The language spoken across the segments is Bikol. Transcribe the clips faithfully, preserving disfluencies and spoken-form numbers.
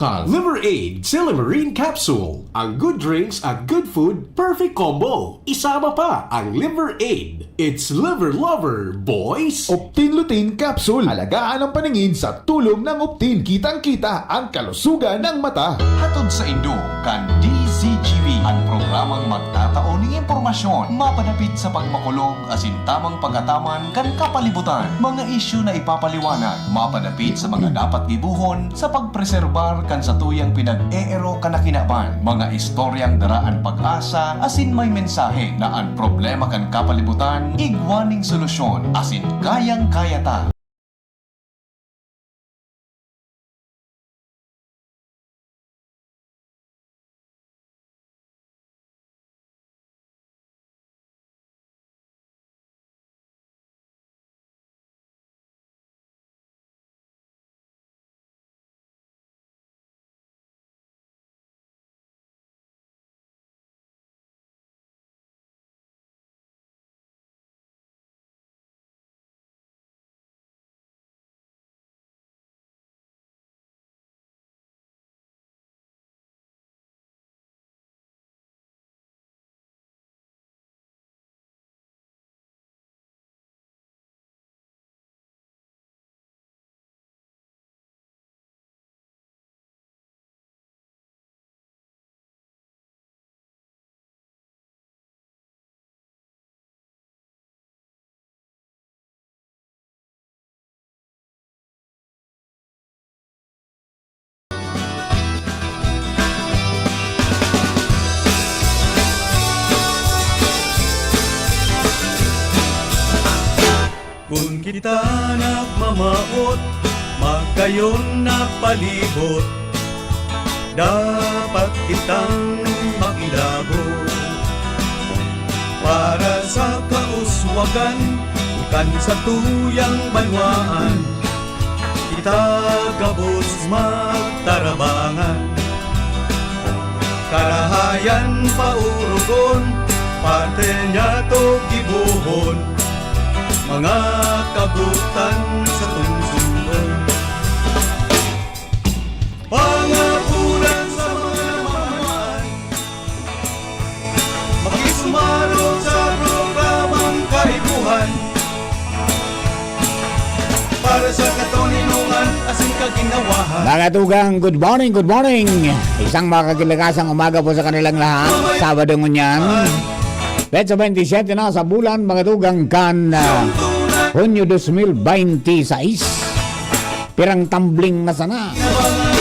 Ka Liver Aid, Silimarin Capsule. Ang good drinks at good food, perfect combo. Isama pa ang Liver Aid. It's Liver Lover, boys! Optin Lutein Capsule. Alagaan ang paningin sa tulong ng Optin. Kitang-kita ang kalusugan ng mata. Hatod sa indo kan D Z G B, ang programang magtatao ning impormasyon mapadapit sa pagmakulog asin tamang pag-ataman kan kapalibutan, mga isyu na ipapaliwanag mapadapit sa mga dapat gibohon sa pagpreserbar kan satuyang pinag-eero kan kinaban, mga istoryang dara an pag-asa asin may mensahe na an problema kan kapalibutan igwa ning solusyon asin kayang-kaya ta. Kun kita nagmamawot, magayon na palibot, dapat kitang makilabot. Para sa kauswagan kan satuyang banwaan, kita gabos magtarabangan. Karahayan paurugon, parte niyato gibohon, mga kabutan sa tungsungon. Pangapuran sa mga namamaan, makisumaro sa programang kaipuhan. Para sa katoninongan asin kaginawahan. Mga tugang, good morning, good morning. Isang makakalakasang umaga po sa kanilang lahat. Sabado ngunyan. Petsa twenty-seven na sa bulan, mga tugang, kan, ah, Hunyo dos mil bente y seis. Pirang tumbling na sana.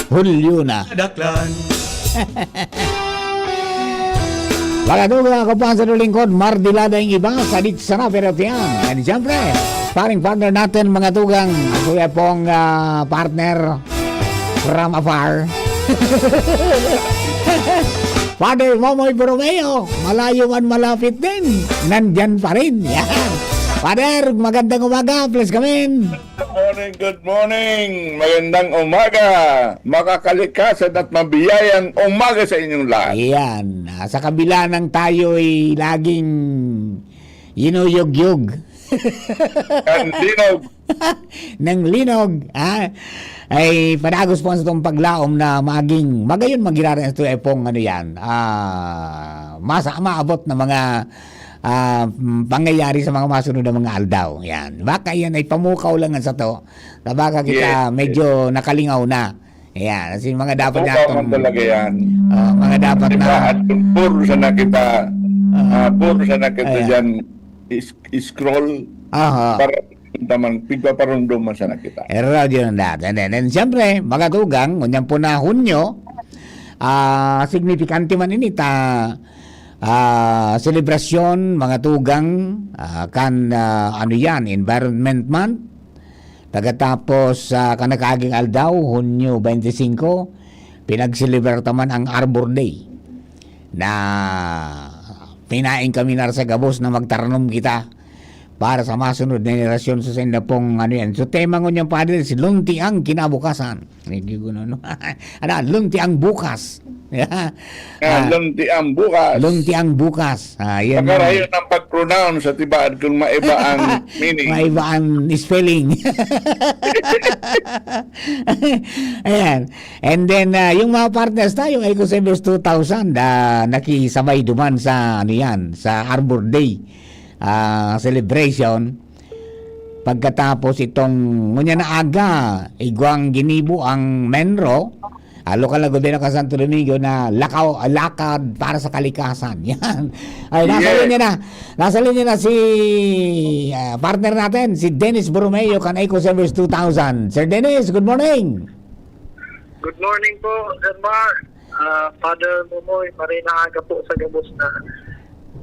Hulyo na. Daklan. Mga tugang, ako po ang sa lingkod, Mardilada yung iba, sadit sana, pero tiyan. And siyempre, sparring partner natin, mga tugang, kuya pong, ah, partner from afar. Father Momoy Borromeo, malayo man malapit din, nandyan pa rin. Yan. Father, magandang umaga, please come in. Good morning, good morning. Magandang umaga. Makakalikasan at mabiyayang umaga sa inyong lahat. Ayan. Ah, sa kabila ng tayo'y laging yinuyugyog. Ang linog. Ng linog, ha? Ay, padagos po sa itong paglaom na maging, magayon magiraran ito ay pong ano yan, ah, masa, maabot na mga ah, mm, pangyayari sa mga masunod na mga aldaw. Yan. Baka yan ay pamukaw lang sa to. Na baka kita Yes, yes. medyo nakalingaw na. Yan. As in, mga dapat Pamukaw natin, man talaga yan. ah, mga dapat Di ba? na At kung puro sana kita, Ah. ah, puro sana kita Ayan. dyan, is-, scroll Aha. para naman, pigpaparundom man sana kita. Eh, radyo na natin. And then, and siyempre, mga tugang, ngunyan po na Hunyo, ah, signifikante man ini ta, ah, selebrasyon, mga tugang, ah, kan, ah, ano yan, Environment Month. Pagkatapos, ah, kan nakaaging aldaw, Hunyo twenty-five, pinagselebrar ta man ang Arbor Day na pinain kami na sa gabos na magtaranom kita para sa masunod na henerasyon sa sainda pong ano yan. So, tema ngunyan, Padre, si Lunti ang kinabukasan. Hindi ko na, no? Ano, Lunti ang bukas. Ah, ah, lunti ang bukas. Lunti ang bukas. Ah, yan Makarayo na. Ng pag-pronounce sa tibaad kung maiba ang meaning. Maiba ang spelling. Ayan. And then, ah, yung mga partners tayo, Eco Savers two thousand, ah, nakisabay duman sa, ano yan, sa Arbor Day, ah, celebration. Pagkatapos itong, ngunyan na aga, igwang ginibo ang Menro, ah, lokal na gobyerno kan Santo Domingo na lakaw, ah, lakad para sa kalikasan. Yan. Ay, nasa Yes. linya na. Nasa linya na si, ah, partner natin, si Dennis Borromeo, kan Eco Service two thousand. Sir Dennis, good morning. Good morning po, Sir Mar. Ah, Father Momoy, maray na aga po sa gabos na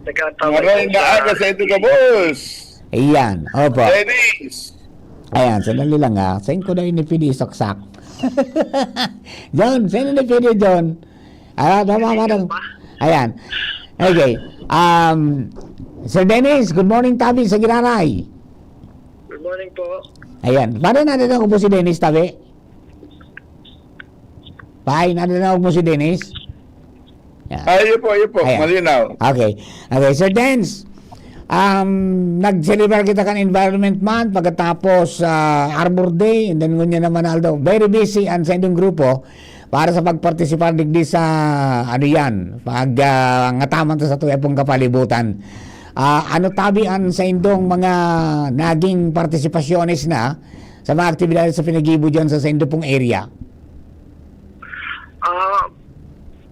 nag-aantaway Maray po na sa aga sa ito, gabos. Ayan, opo. Dennis. Ayan, sandali lang, ah. Saan ko na ini pwede isaksak? John, saan ini pwede, John? Ah, tama, Hindi parang, pa. Ayan. Okay. Um, Sir Dennis, good morning, tabi sa Giraray. Good morning po. Ayan. Paano na rin ako po si Dennis, tabi? Pay, nadanaw mo si Dennis? Yeah. Ah, iyo po, iyo po. Ayan. Malinaw. Okay. Okay, Sir Dennis, um, nag-celebrate kita kan Environment Month, pagkatapos, ah, Arbor Day, and then ngunyan naman, Aldo, very busy ang sa inyong grupo para sa pagpartisipar digdi sa, ano yan, pag, ah, ngataman ta sa tuya pong kapalibutan. Ah, ano tabi ang sa indong mga naging partisipasyones na sa mga aktibidades sa pinagibo diyan sa, sa indo pong area? Ah,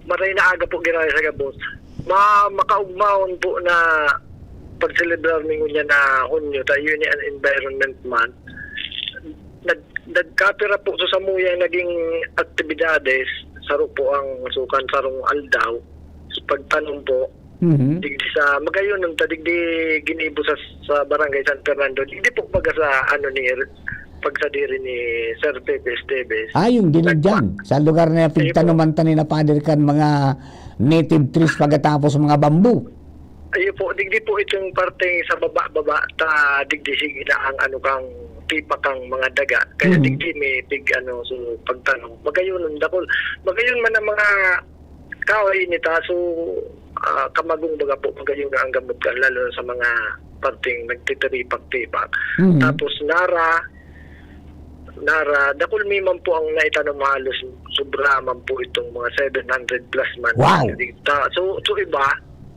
maray na aga po, giraray sa gabos. Ma-, makaugmaon po na pagselebrar mi ngunyan na Hunyo, ta yun an Environment Month. Nag-, nagkapira po sa samuyang naging aktibidades, saro po ang sukan sarong aldaw, pagtanom po. Mhm. Digdi sa, magayon ta, digdi ginibo sa, sa Barangay San Fernando. Digdi po baga sa, ano, ni, pagsadiri ni Sir Pepe Esteves. Ah, yung dinadyan. Nagpa- Sa lugar na Ayun po. Pigtanuman ta ni na, Father, kan mga native trees pagkatapos mga bamboo. Ayun po, digdi po itong parte sa baba-baba, ta digdi sige na ang ano kang tipak ang mga daga. Kaya Mhm. digdi may pig, ano, so pagtanom. Magayon, dakul. Magayon man ang mga kahoy ini ta, so, ah, kamagong baga po, magayon na ang gamot kan, lalo na sa mga parteng nagtitiripak-tipak. Mhm. Tapos nara, nara, dakul mi man po ang naitanom halos, sobra man po itong mga seven hundred plus man. Wow! Ta-, so, so iba,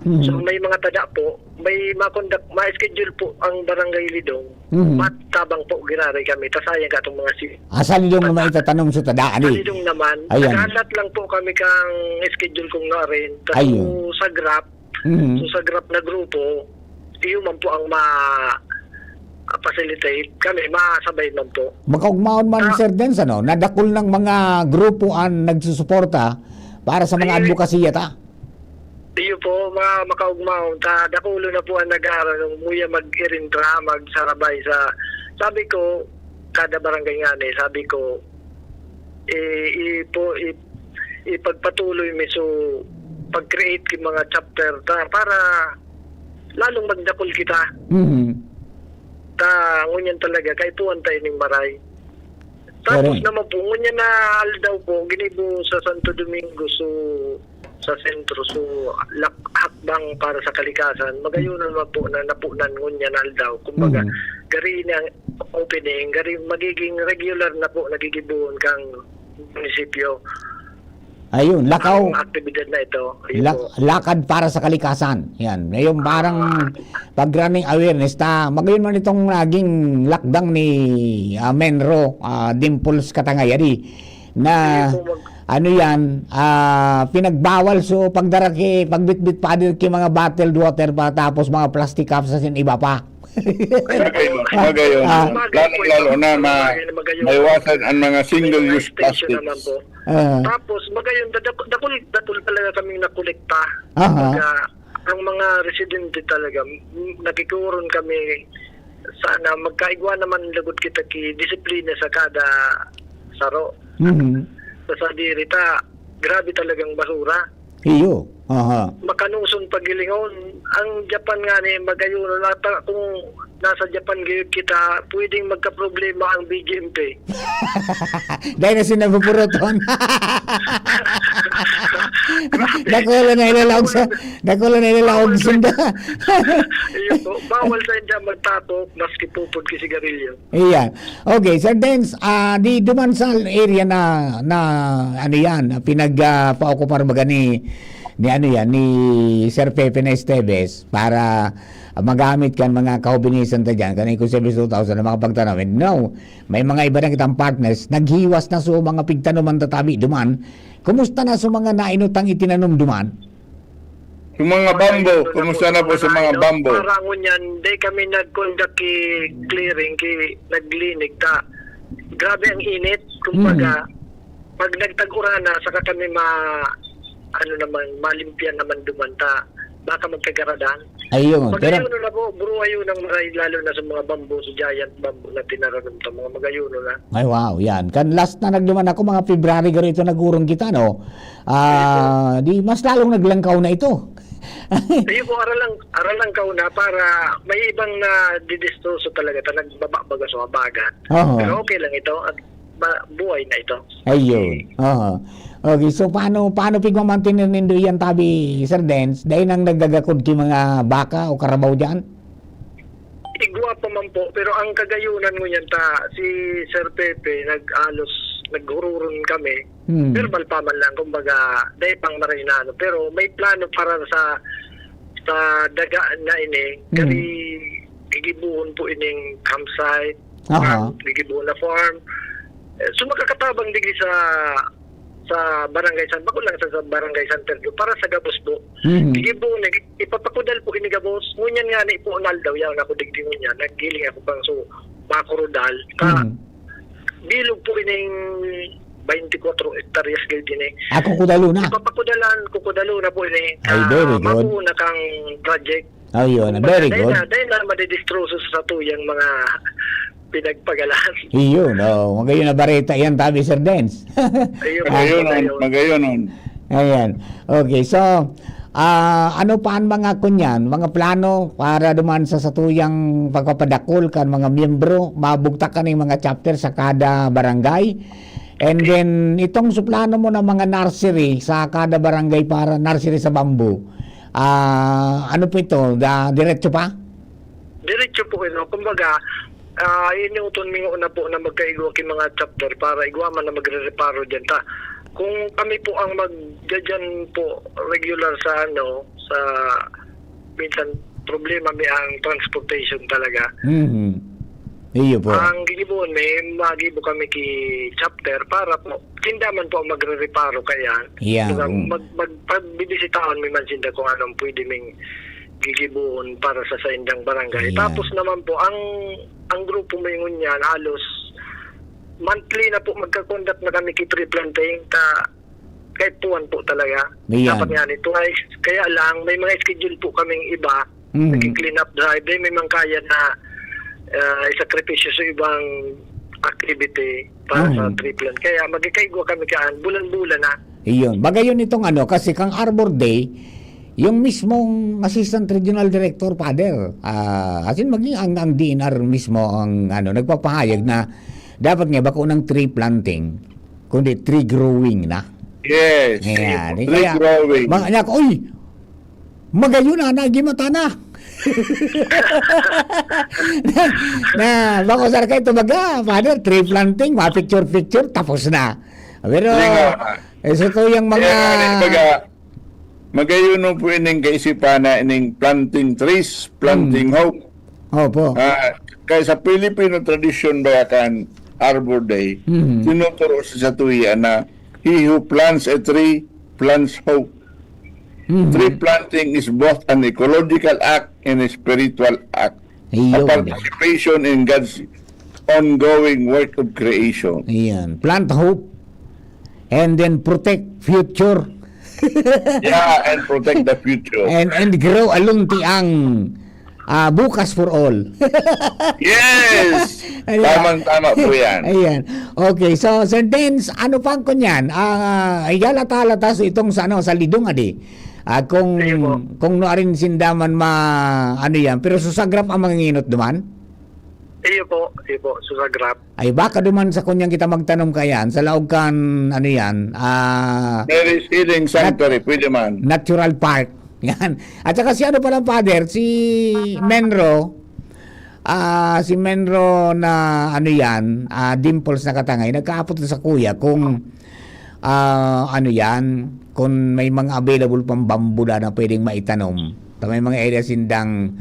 Mhm. so may mga tada po, may makondak-, ma-schedule po ang Barangay Lidong. Mhm. Matabang po, giraray kami. Ta sayang ka itong mga si- Asa niyong Pata- naman itatanom sa tada, ali? Sa Lidong naman, Ayan. Naghalat lang po kami kang schedule kong na rin. Tapos Ayun. sa graph, Mhm. so sa graph na grupo, iyo man po ang ma-, facilitate. Kami, masabay man po. Makaugmaon man, Ah. Sir Dennis, ano, nadakul ng mga grupo ang nagsusuporta para sa mga Ay, advokasya ta. Iyo po, mga makaugmaon, ta dakulo na po ang nag-aaral, nung muya mag-irintra, magsarabay sa, sabi ko, kada barangay nga ni, sabi ko, i-, i-, po, i-, ipagpatuloy mi so pag-create ki mga chapter ta para lalong magdakul kita. Mhm. Ta, ngunyan talaga, kaipuhan tayo ning maray. Tapos Correct. naman po, ngunyan na aldaw po, ginibo sa Santo Domingo, so, sa sentro, so, lak-, hakbang para sa kalikasan. Magayon naman po na napunan ngunyan na aldaw. Kumbaga, Mhm. gari na ang opening, gari magiging regular na po, nagigibuhon kang munisipyo. Ayun, lakaw. Ang aktibidad na ito. Ayun Lak-, po. Lakad para sa kalikasan. Yan. Ngayon, parang Ah. pag-running awareness ta, magayon man itong naging lakdang ni, ah, Menro, ah, Dimples Katangayari, na Ayun po, mag- ano yan, ah, pinagbawal so pagdara ki, pagbitbit pa din ki mga bottled water pa, tapos mga plastic cups at iba pa. Magayon, magayon. Ah. Lalo, lalo na ma-, Magayon, magayon. maiwasan ang mga single-use Station plastic. naman po. Ah. Tapos, magayon, da-, dakul, dakul, dakul talaga kaming nakolekta. Aha. Pagka, ang mga residente talaga, m-, nakikuron kami, sana magkaigwa naman lagot kita ki disiplina sa kada saro. Mhm. Sa sadiri ta, grabe talagang basura. Iyo. Aha. Makanuson pagilingon. Ang Japan nga ni magayon, nata-, kung nasa Japan gayud kita, pwedeng magkaproblema ang B G M P. Dahil na sinabupuruton. Dakula na ilalaog sa, dakula na ilalaog sinda. Iyo po, bawal sa inda magtato, maski pupod ki sigarilyo. Iya. Okay, Sir Dens, ah, di duman sa area na, na, ano yan, na pinag, ah, paokupar baga ni, ni ano yan, ni Sir Pepe na Esteves para magamit kan mga kahubinisan ta dyan, kan Eco Service two thousand na makapagtanaw. And now, may mga iba na kitang partners, naghiwas na so mga pigtanuman tatabi duman. Kumusta na so mga nainutang itinanom duman? Yung mga bambo, kumusta na po sa mga bambo? Para ngunyan, di kami nag-conduct ki clearing, ki naglinig ta. Grabe ang init, kumbaga, Mm. pag nagtag-uran na, saka kami ma-, ano naman, malimpyan naman duman ta. Baka magkagaradan. Ayun, pero Magayon na po, bro, ayun ang maray, lalo na sa mga bambo, sa giant bambo na tinaranom ta, mga magayon na. Ay, wow, yan. Kan last na nagduman ako, mga February garo ito nagurong kita, no? Ah, di mas lalong naglangkaw na ito. Ayun po, aral lang, aral lang kauna para may ibang na didistroso talaga, ta nagbaba baga sa habagat. Oho. Pero okay lang ito, at ba-, buhay na ito. Ayun. Oho. Okay, so paano, paano pigmamantener nindo iyan tabi, Sir Dens? Dai nang naggagakod ki mga baka o karabaw diyan? Igwa pa man po, pero ang kagayonan ngunyan ta, si Sir Pepe, nag-alos, naghururon kami. Hmm. Verbal pa man lang, kumbaga, dai pang maray na ano. Pero may plano para sa, sa daga na ini, Hmm. kami gigibohon po ining campsite, Aha. farm, gigibohon na farm. Eh, so, makakatabang digdi sa, sa barangay San, bako lang sa, sa barangay San Pedro, para sa gabos po. Mhm. Gigibohon na, ipapakudal po ini gabos. Ngunyan nga ni po, naldaw, yaon ako digdi ngunyan, naggiling ako pang so, makurudal. Ka, Mhm. bilog po ining twenty-four hektaryas gayud ini. Ah, kukudalo na. Ipapakudalan, kukudalo na po ini. Ay, very Ah, good. Mabuo na kang project. Oh, yun. Kumbaga, Very dahil good. na, dahil na madidistroso sa satuyang mga pinagpagalan. Iyon, oh. Magayon na bareta yan, tabi, Sir Dens. Ayun, Magayon, ayun, ayun. Magayon. Ayan. Okay, so, ah, ano pa ang mga kunyan, mga plano para duman sa satuyang pagpapadakol kan mga miyembro, mabugtak ka ng mga chapter sa kada barangay? And then, itong suplano mo ng mga nursery sa kada barangay para nursery sa bambu, ah, ano po ito? Da-, diretso pa? Diretso po, ano. Kumbaga, ah, inuton mi ngona po na magkaigwa ki mga chapter para igwa man na magre-reparo diyan ta. Kung kami po ang magdadyan po regular sa, ano, sa, minsan problema mi ang transportation talaga. Mhm. Iyo po. Ang gigibohon mi, magibo kami ki chapter para po, sinda man po ang magre-reparo kaya. Yeah, Kumbaga, mm. mag-, mag-, pagbibisitahon mi man sinda kung anong pwede ming gigibohon para sa saindang barangay. Ayan. Tapos naman po, ang, ang grupo mi ngunyan, halos monthly na po magka-conduct na kami ki tree planting, ta-, kahit tuwan po talaga. Ayan. Dapat nga ni twice. Kaya lang, may mga schedule po kaming iba, Mhm. nagki-clean up drive, dahil may mga kaya na, ah, isakripisyo sa ibang activity para sa Mhm. tree plant. Kaya magkakaigwa kami kaan, bulan-bulan na. Iyon. Magayon itong ano, kasi kang Arbor Day, yung mismong Assistant Regional Director, Father, ah, as in, maging ang, ang D N R mismo ang, ano, nagpapahayag na dapat nga bako ng tree planting, kundi tree growing na. Yes, Ayan. tree Kaya, growing. ma-, nya ko, "Uy, magayon na, nagimata na." Na, na, bako sa kayo tumaga, Father, tree planting, mga picture-picture, tapos na. Pero, Sige nga. eh, sa tuyang mga Kaya nga, baga, magayon po ining kaisipan na ining planting trees, planting Hmm. hope. Opo. Ah, kaya sa Filipino tradisyon ba kan Arbor Day, Mhm. tinuturo sa satuya na, "He who plants a tree, plants hope." Mhm. Tree planting is both an ecological act and a spiritual act. Iyon. A participation in God's ongoing work of creation. Iyan. Plant hope and then protect future. Yeah, and protect the future. And, and grow alunti ang, ah, bukas for all. Yes! Ayan. Tamang-tama po yan. Ayan. Okay, so, Sir Dens, ano pang kunyan? Ah, igalata-lata so itong sa, ano, sa Lidong, adi. Ah, kung, Sige po. kung no arin sinda man ma-, ano yan, pero susagrap ang manginginot duman? Iyo po, iyo po, Susagrap. Ay, baka duman sa kunyang kita magtanom kayan, sa laog kan, ano yan, ah, Mary's Healing Sanctuary, pwede man. Natural Park. Yan. At saka si ano pala, Father, si Menro, ah, si Menro na, ano yan, ah, Dimples na Katangay, nagkaapot sa kuya kung, ah, ano yan, kung may mga available pang bamboo na pwedeng maitanom. Ta may mga area sindang,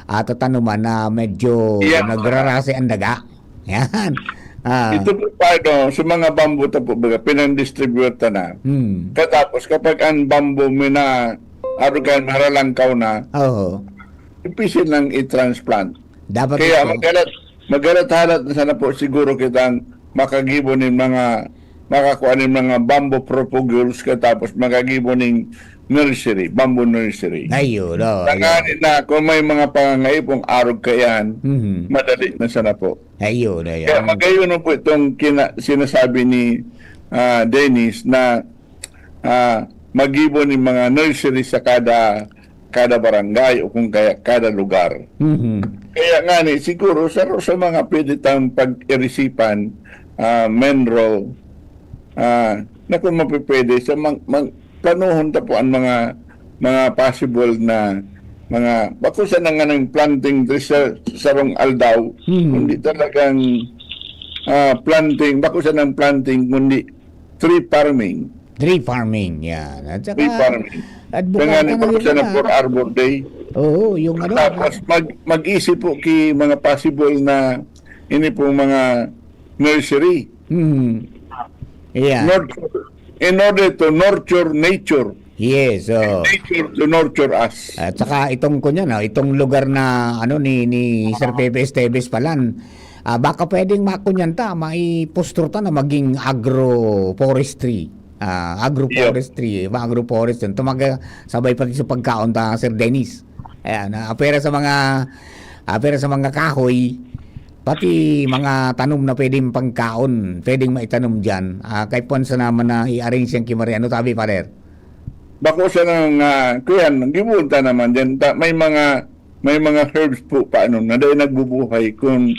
ah, tatanuman na medyo Yeah. nagrarase ang daga. Yan. Ah. Ito po, paano, sa mga bamboo ta po, baga, pinang-distribute ta na. Hmm. Katapos, kapag ang bamboo may na, ano ka, maralangkaw na, Oo. ipisil nang i-transplant. Dapat Kaya ito. magalat, magalat-halat na sana po siguro kitang makagibo nin mga, makakuha nin mga bamboo propagules, katapos makagibo ning nursery, bamboo nursery. Ayun, oh, Tanganin ayun. na kung may mga pangangaipong arog kaiyan, Mhm. madali na sana po. Ayun, ayun. Kaya magayon po itong kina-, sinasabi ni, ah, Dennis na, ah, magibo nin mga nursery sa kada, kada barangay o kung kaya kada lugar. Mhm. Kaya nga ni, siguro sa, sa mga pwede tang pag-irisipan, ah, Menro, ah, na kung mapipwede, sa mang-, mang-, planuhon ta po ang mga, mga possible na mga, bako sana nga ng planting diri sa sarong aldaw, Mhm. kundi talagang, ah, planting, bako sana ng planting, kundi tree farming. Tree farming, yan. At saka, Tree farming. advocate Kaya nga ka ni na bako rin sana na. for Arbor Day. Oo, yung ano, Tapos mag-, mag-isip po ki mga possible na ini pong mga nursery. Hmm. Yeah. Nurture. In order to nurture nature. Yes, oh. Nature to nurture us. At saka itong, kunya, no, itong lugar na, ano, ni, ni Sir Pepe Esteves palan, ah, baka pwedeng makunyan ta, maipustor ta na maging agroforestry. Ah, agroforestry, Yep. ma-agroforest yun. Tumaga, sabay pati sa pagkaon ta, Sir Dennis. Ayan, ah, apera sa mga, apera sa mga kahoy, pati mga tanom na pwedeng pangkaon, pwedeng maitanom diyan. Ah, kay Ponsa naman na i-arrange yan ki Maria. Ano tabi, Father? Bako sa nang, ah, kuyan, gibuon ta naman diyan. Ta-, may mga, may mga herbs po paano na dahil nagbubuhay kung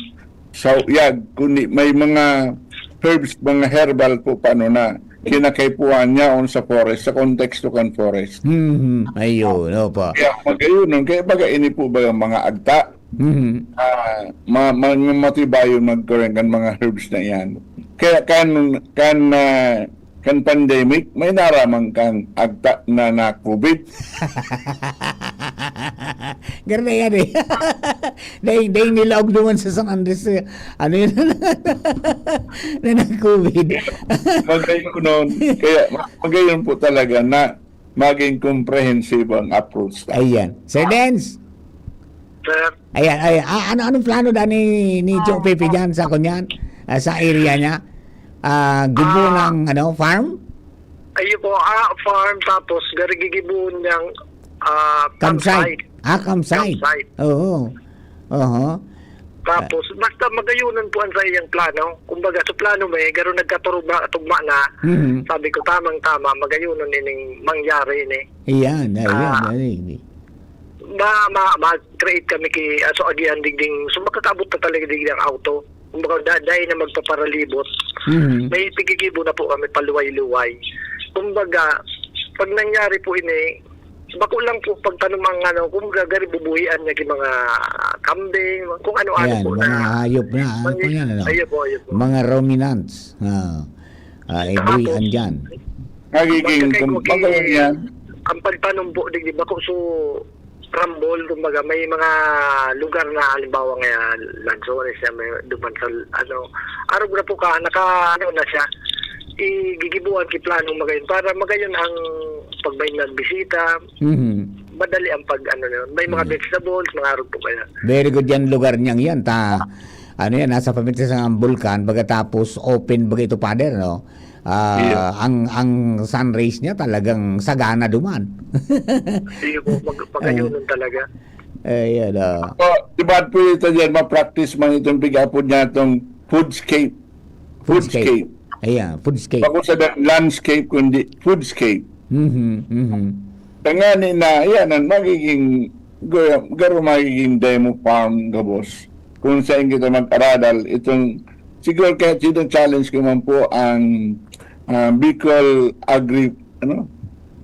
sa uyag, kundi may mga herbs, mga herbal po paano na kinakaipuhan niya on sa forest, sa konteksto kan forest. Mhm. Ayun, opo. Kaya magayon nun. Kaya baga ini po ba yung mga agta? Mhm. Ah, ma-, ma-, matibayon magkaroon kan mga herbs na yan. Kaya kan, kan, ah, kan pandemic, may naraman kang agta na na-covid. Garo na yan eh. Dahil, dahil nilaog naman sa San Andres, eh, ano yun? Na nag-covid. Magayon nun. Kaya ma-, magayon po talaga na maging komprehensibong approach tayo. Ayan. Sir Dens. Sir. Ayan, ayan. Ah, ano, anong plano da ni, ni Joe Pepe dyan sa kunyan? Ah, sa area niya? Ah, gibo Ah. ng, ano, farm? Ayun po, ah, farm, tapos gari gigibuon niyang, ah, Campsite. campsite. Ah, campsite. Campsite. Oo. Oho. Tapos, basta magayunan po ang sa iyang plano. Kumbaga, sa plano may, garo nagkaturugma, tugma na. Mhm. Sabi ko, tamang-tama, magayunan ining mangyari ini. Iyan, ayan, Ah. ayan. Ma-, ma-, ma-create kami ki, ah, so, agihan digding, so, makakaabot na talaga digdi ang auto. Kumbaga, da-, dahil na magpaparalibot, Mhm. may pigigibo na po kami paluway-luway. Kumbaga, pag nangyari po ini, bako lang po pagtanom ang ano, kumbaga, gari bubuhian niya ki mga kambing, kung ano-ano Ayan, po mga na hayop na, ano mga, po yan, ano? ayun po, ayun po. Mga ruminants. Ah, ah, Saka po, buhian dyan. Nagiging magkakay ko kum-, ki-, magkakaroon yan. ang pagtanom po, di, di ba, ko, so, rambol, kumbaga, may mga lugar na, halimbawa, nga, Lanzones, siya, may duman sa, ano, arog na po ka, naka, ano na siya, igigibuan ki plano magayon, para magayon ang pag may nagbisita, Mhm. madali ang pag, ano, yun. May mga Mhm. vegetables, mga arog po kaya. Very good yan, lugar niyang yan. Ta, ano yan, nasa pamintas ng bulkan, baga tapos open, baga ito, Father, no? Ah, Iya. ang, ang sun rays niya talagang sagana duman. Sige po, mag-, pagayunan talaga. Eh, yan, ah. So, di ba, pwede ito dyan, ma-practice man itong pig-apod niya, itong foodscape. Foodscape. Foodscape. Ayan, foodscape. Bako sa da-, landscape, kundi foodscape. Mhm, mhm. Tangani na, yan ang magiging, garo magiging demo farm, gabos. kung saan kita mag-aradal. Itong, siguro kahit sino challenge ko man po ang, ah, Bicol Agri, ano?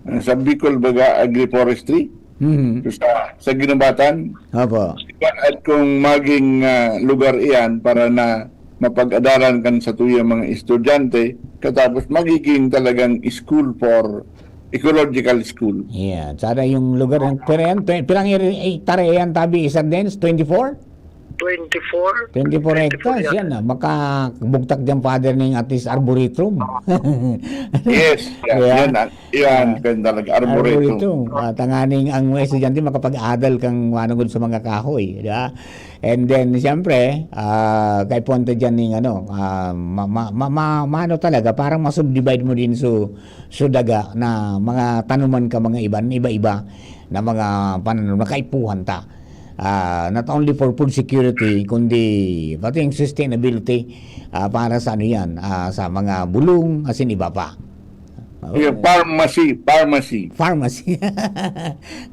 Ah, sa Bicol baga Agri-Forestry. Mhm. So, sa, sa Guinobatan. Opo. At kung maging, ah, lugar iyan para na mapag-adalan kan satuyang mga estudyante, katapos magiging talagang school for ecological school. Yeah, sana yung lugar ng, pero yan, twe-, pirang iri-, hektarya yan, tabi, Sir Dens? Twenty-four? Twenty-four. Twenty-four hectares, yan. Yan, ah. Makabugtak dyan, Father, ning at least arboretum. Yes, yan, Di ba? yan, ah, yan, Ah, kaya talaga, arboretum. arboretum. Ah, tanganing ang mga estudyante makapag-adal kang manugod sa mga kahoy, di ba? And then, siyempre, ah, kay punta dyan ning ano, ah, ma-, ma-, ma-, ma-, maano talaga, parang ma-subdivide mo din so, so daga na mga tanuman ka, mga iba, iba-iba na mga pananom na kaipuhan ta. Ah, not only for food security, kundi pati yung sustainability, ah, para sa ano yan, ah, sa mga bulong, asin iba pa. Oo. Yung pharmacy, pharmacy. Pharmacy.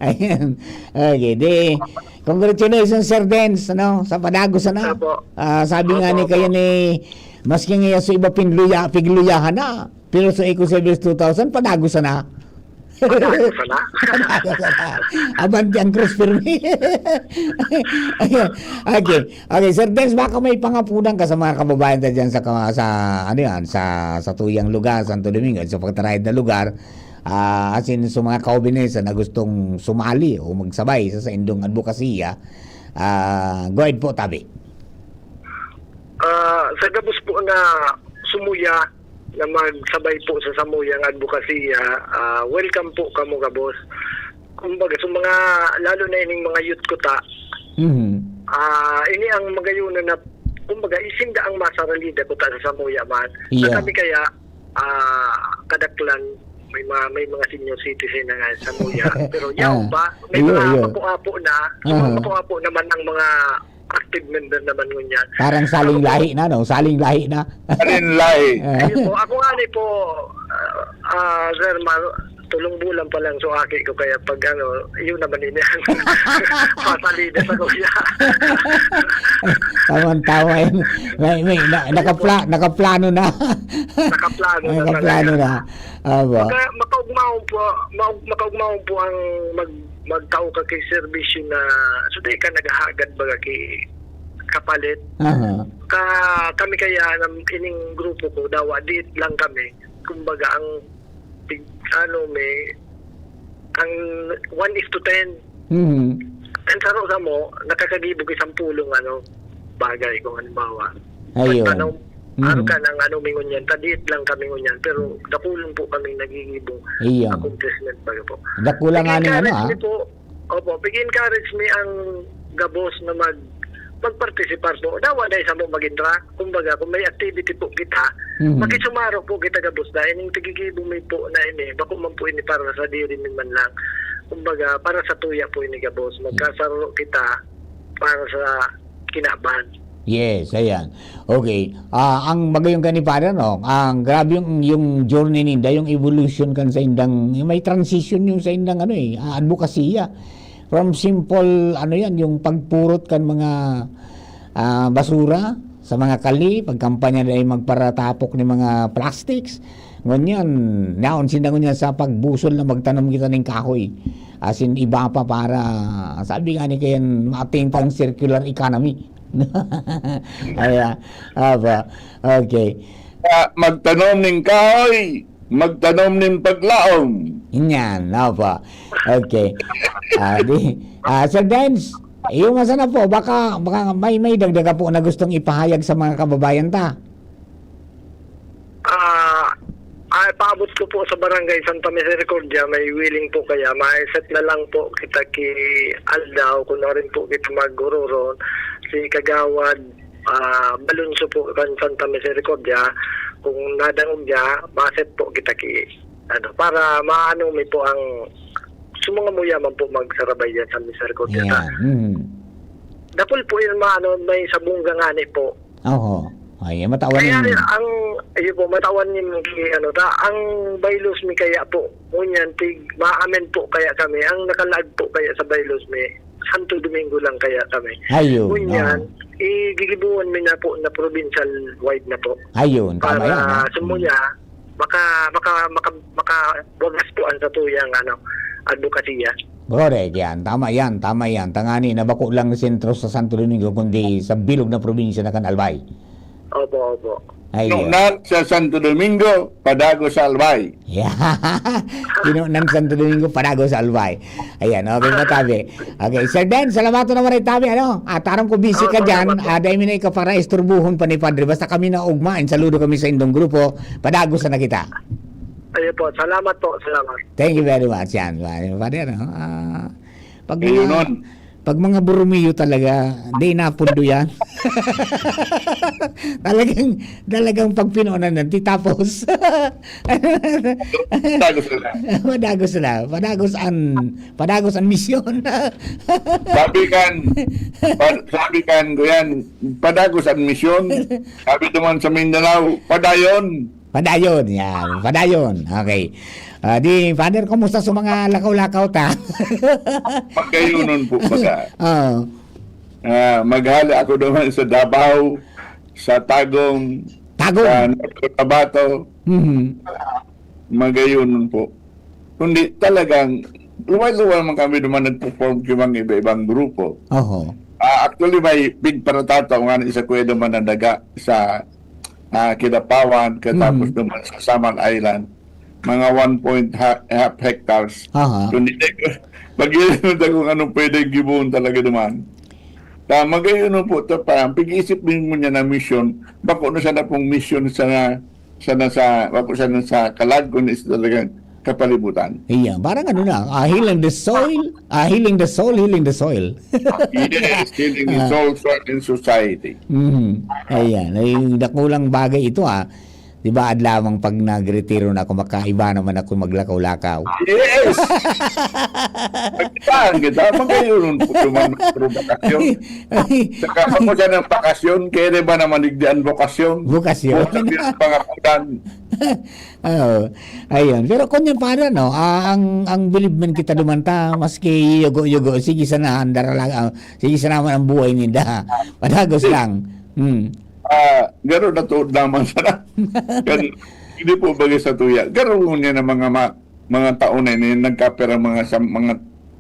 Ayan. Okay, di, congratulations, Sir Dens, ano, sa padagos, ano? Opo. Ah, sabi nga Opo, ni kayo opo. ni, maski nga sa iba pinluya-, pigluyahan na, pero sa Eco Service two thousand, padagos na. Padagos na. Padagos na. Abante ang cross pirmi. Ayan. Okay. Okay, Sir Dens, baka may pangapunan ka sa mga kababayan ta dyan sa, ka-, sa, ano yan, sa, sa tuyang lugar, Santo Domingo, sa pagtarayad na lugar, ah, as in, sa mga kahobenes na gustong sumali o magsabay sa saindong adbokasiya, ah, go ahead po, tabi. Ah, sa gabos po na sumuya, na magsabay po sa samuyang adbokasiya, ah, welcome po kamo gabos. Kumbaga, sa mga, lalo na ining mga youth ko ta, Mhm. ah, ini ang magayunan na, kumbaga, isinda ang masaralida ko ta sa samuya man. Sa Yeah. kami kaya, ah, kadaklan, may mga, may mga senior citizen na nga sa samuya. Pero yaw Ah. pa, may Iyo, mga iyo. mapuapo na. So, Aha. mapuapo naman ang mga active member naman ngunyan. Parang saling Ako po, lahi na, no? Saling lahi na. Saling lahi. Ah. Ayun po. Ako nga ni po, ah, ah, Sir Mar, tulong bulan pa lang so aki ko, kaya pag ano, yun naman ini ang pasalida sa kuya. Tamang-tama yun. May, may, na-, Ayun po. nakapla-, nakaplano na. Nakaplano na Nakaplano talaga. na. Aba. Maka-, makaugmaon po, ma-, makaugmaon po ang mag-, magtao ka ki serbisyo na, so, di ka naghahagad baga ki kapalit. Aha. Ka-, kami kaya, nam-, ining grupo ko, dawa, diit lang kami. Kumbaga, ang tig-, ano, may, ang one is to ten. Mhm. Ang saro sa mo, nakakagibo ki sampulong, ano, bagay, kung halimbawa. Ayun. Pagtanaw, Mhm. aro ka ng, ano, mi ngunyan, tadiit lang kami ngunyan, pero dakulon po kaming nagigibong Ayun. accomplishment baga po. Dakula nga ning ano, Pag-encourage ah. mi po, opo, pag-encourage mi ang gabos na mag-, magpartisipar po. Dawa na isa mo mag-intra. Kumbaga, kung may activity po kita, Mhm. makisumaro po kita gabos dahil yung tigigibo mi po na ini, bako man po ini para sa diri mi man lang. Kumbaga, para sa tuya po ini gabos. Magkasaro kita para sa kinaban. Yes, ayan. Okay. Ah, ang magayong kani, Father, no? Ang grabe yung, yung journey ninda, yung evolution kan sa indang, yung may transition yung sa indang, ano, eh, ah, advokasya. From simple, ano yan, yung pagpurot kan mga, ah, basura sa mga kali, pagkampanya na yung magparatapok ng mga plastics. Ngunyan, naon sinda ngunyan sa pagbusol na magtanom kita ng kahoy. As in, iba pa para, sabi nga ni Kayan, mating pang circular economy. Ayan. Aba. Okay. Ah, magtanom ning kahoy, magtanom ning paglaom. Yan, opo. Okay. Ah, di, ah, Sir Dens, yung sana po, baka, baka may, may dagdaga po na gustong ipahayag sa mga kababayan ta. Ah, ah, paabot ko po sa Barangay Santa Misericordia, may willing po kaya, ma-set na lang po kita ki aldaw, kung na rin po kita maghururon, si Kagawad, ah, Balunso po kan Santa Misericordia, kung nadangog niya, ma-set po kita ki, ano, para maano mi po ang sumanga mo yaman po magsarabay yan sa Misericordia. Yeah. Mm. Dapol po yun, maano, may sabungga nga ni po. Oho. Ay, matawan Kaya yun. ang, ayun po, matawan ni Mangki, ano, ta, ang bylaws mi kaya po, ngunyan, tig, ma-amend po kaya kami, ang nakalaag po kaya sa bylaws mi, Santo Domingo lang kaya kami. Ayun, Ngunyan, oo. igigibuan mi na po na provincial wide na po. Ayun, tama Para yan, ha? sumuya, Mm. maka, maka, maka, makawagas po ang satuyang, ano, advokasya. Correct yan. Tama yan, tama yan. Tangani na bako lang sentro sa Santo Domingo, kundi sa bilog na probinsya na kan Albay. Opo, opo. Ay, Kinunan sa Santo Domingo, padagos sa Albay. Yeah. Kinunan Santo Domingo, padagos sa Albay. Ayan, okay, matabi. Okay, Sir Dan, salamat naman rin tabi, ano? At aram ko busy Oo, ka dyan, salamat po. ah, dahil may na ikaw para isturbuhon pa ni Padre. Basta kami na ugma, saludo kami sa indong grupo, padagos na kita. Ayun po, salamat po, salamat. Thank you very much. Yan, Padre, ano? Ah, pag Ayun mga, nun. pag mga Borromeo talaga, di napundo yan. Talagang, talagang pag pinunan yan, di tapos. Padagos na lang. Padagos na. Padagos an, padagos an misyon. Sabi kan, pa-, sabi kan, kuyan, padagos an misyon. Sabi naman sa Mindanao, padayon. Padayon, yan. Padayon. Okay. Ah, di, Father, kumusta sa mga lakaw-lakaw ta? Magkayunon po baga. Oo. Ah, maghali ako naman sa Davao, sa Tagum, Tagum. sa North Cotabato. Mhm. Magayunon po. Kundi talagang luwal-luwal man kami naman nagpo-form sa mga iba-ibang grupo. Oho. Ah, actually, may pigparatata nga na isa ko naman na daga sa, ah, Kidapawan, katapos Mhm. naman sa Samar Island, mga one point ha-, half hectares. Aha. Kundi, pag yun, kung anong pwede gibuhon talaga naman. Ta, magayon po, ta, parang pag-iisip din mo niya na mission, bako na siya na pong mission sa, sa, na sa, bako siya na sa kalag, kundi sa talagang kapalibutan. Iya, parang ano na, ah, healing the soil, ah, healing the soul, healing the soil. Yes, healing the Ah. soul, soul, and society. Mhm. Ayan, ay dakulang bagay ito, ah. Di ba, adlawang pag nagretiro na ako, makaiba naman ako maglakaw-lakaw. Yes! Nagkitaan kita, magayon po naman ang bakasyon. Saka ako siya ng bakasyon, kaya di ba naman digdi ang bokasyon? Bokasyon. Bukod sa mga kudan. Oo. Ayun. Pero kung yan, Father, no, ah, ang, ang bilib man kita duman ta, maski yugo-yugo, sige sana, andar lang, ah, sige sana man ang buhay ninda. Padagos lang. Hmm. Ah, garo na tuod naman sana. Kan, hindi po bagay sa tuya. Garo niya na mga ma-, mga taon na ini, nagkapira mga sa mga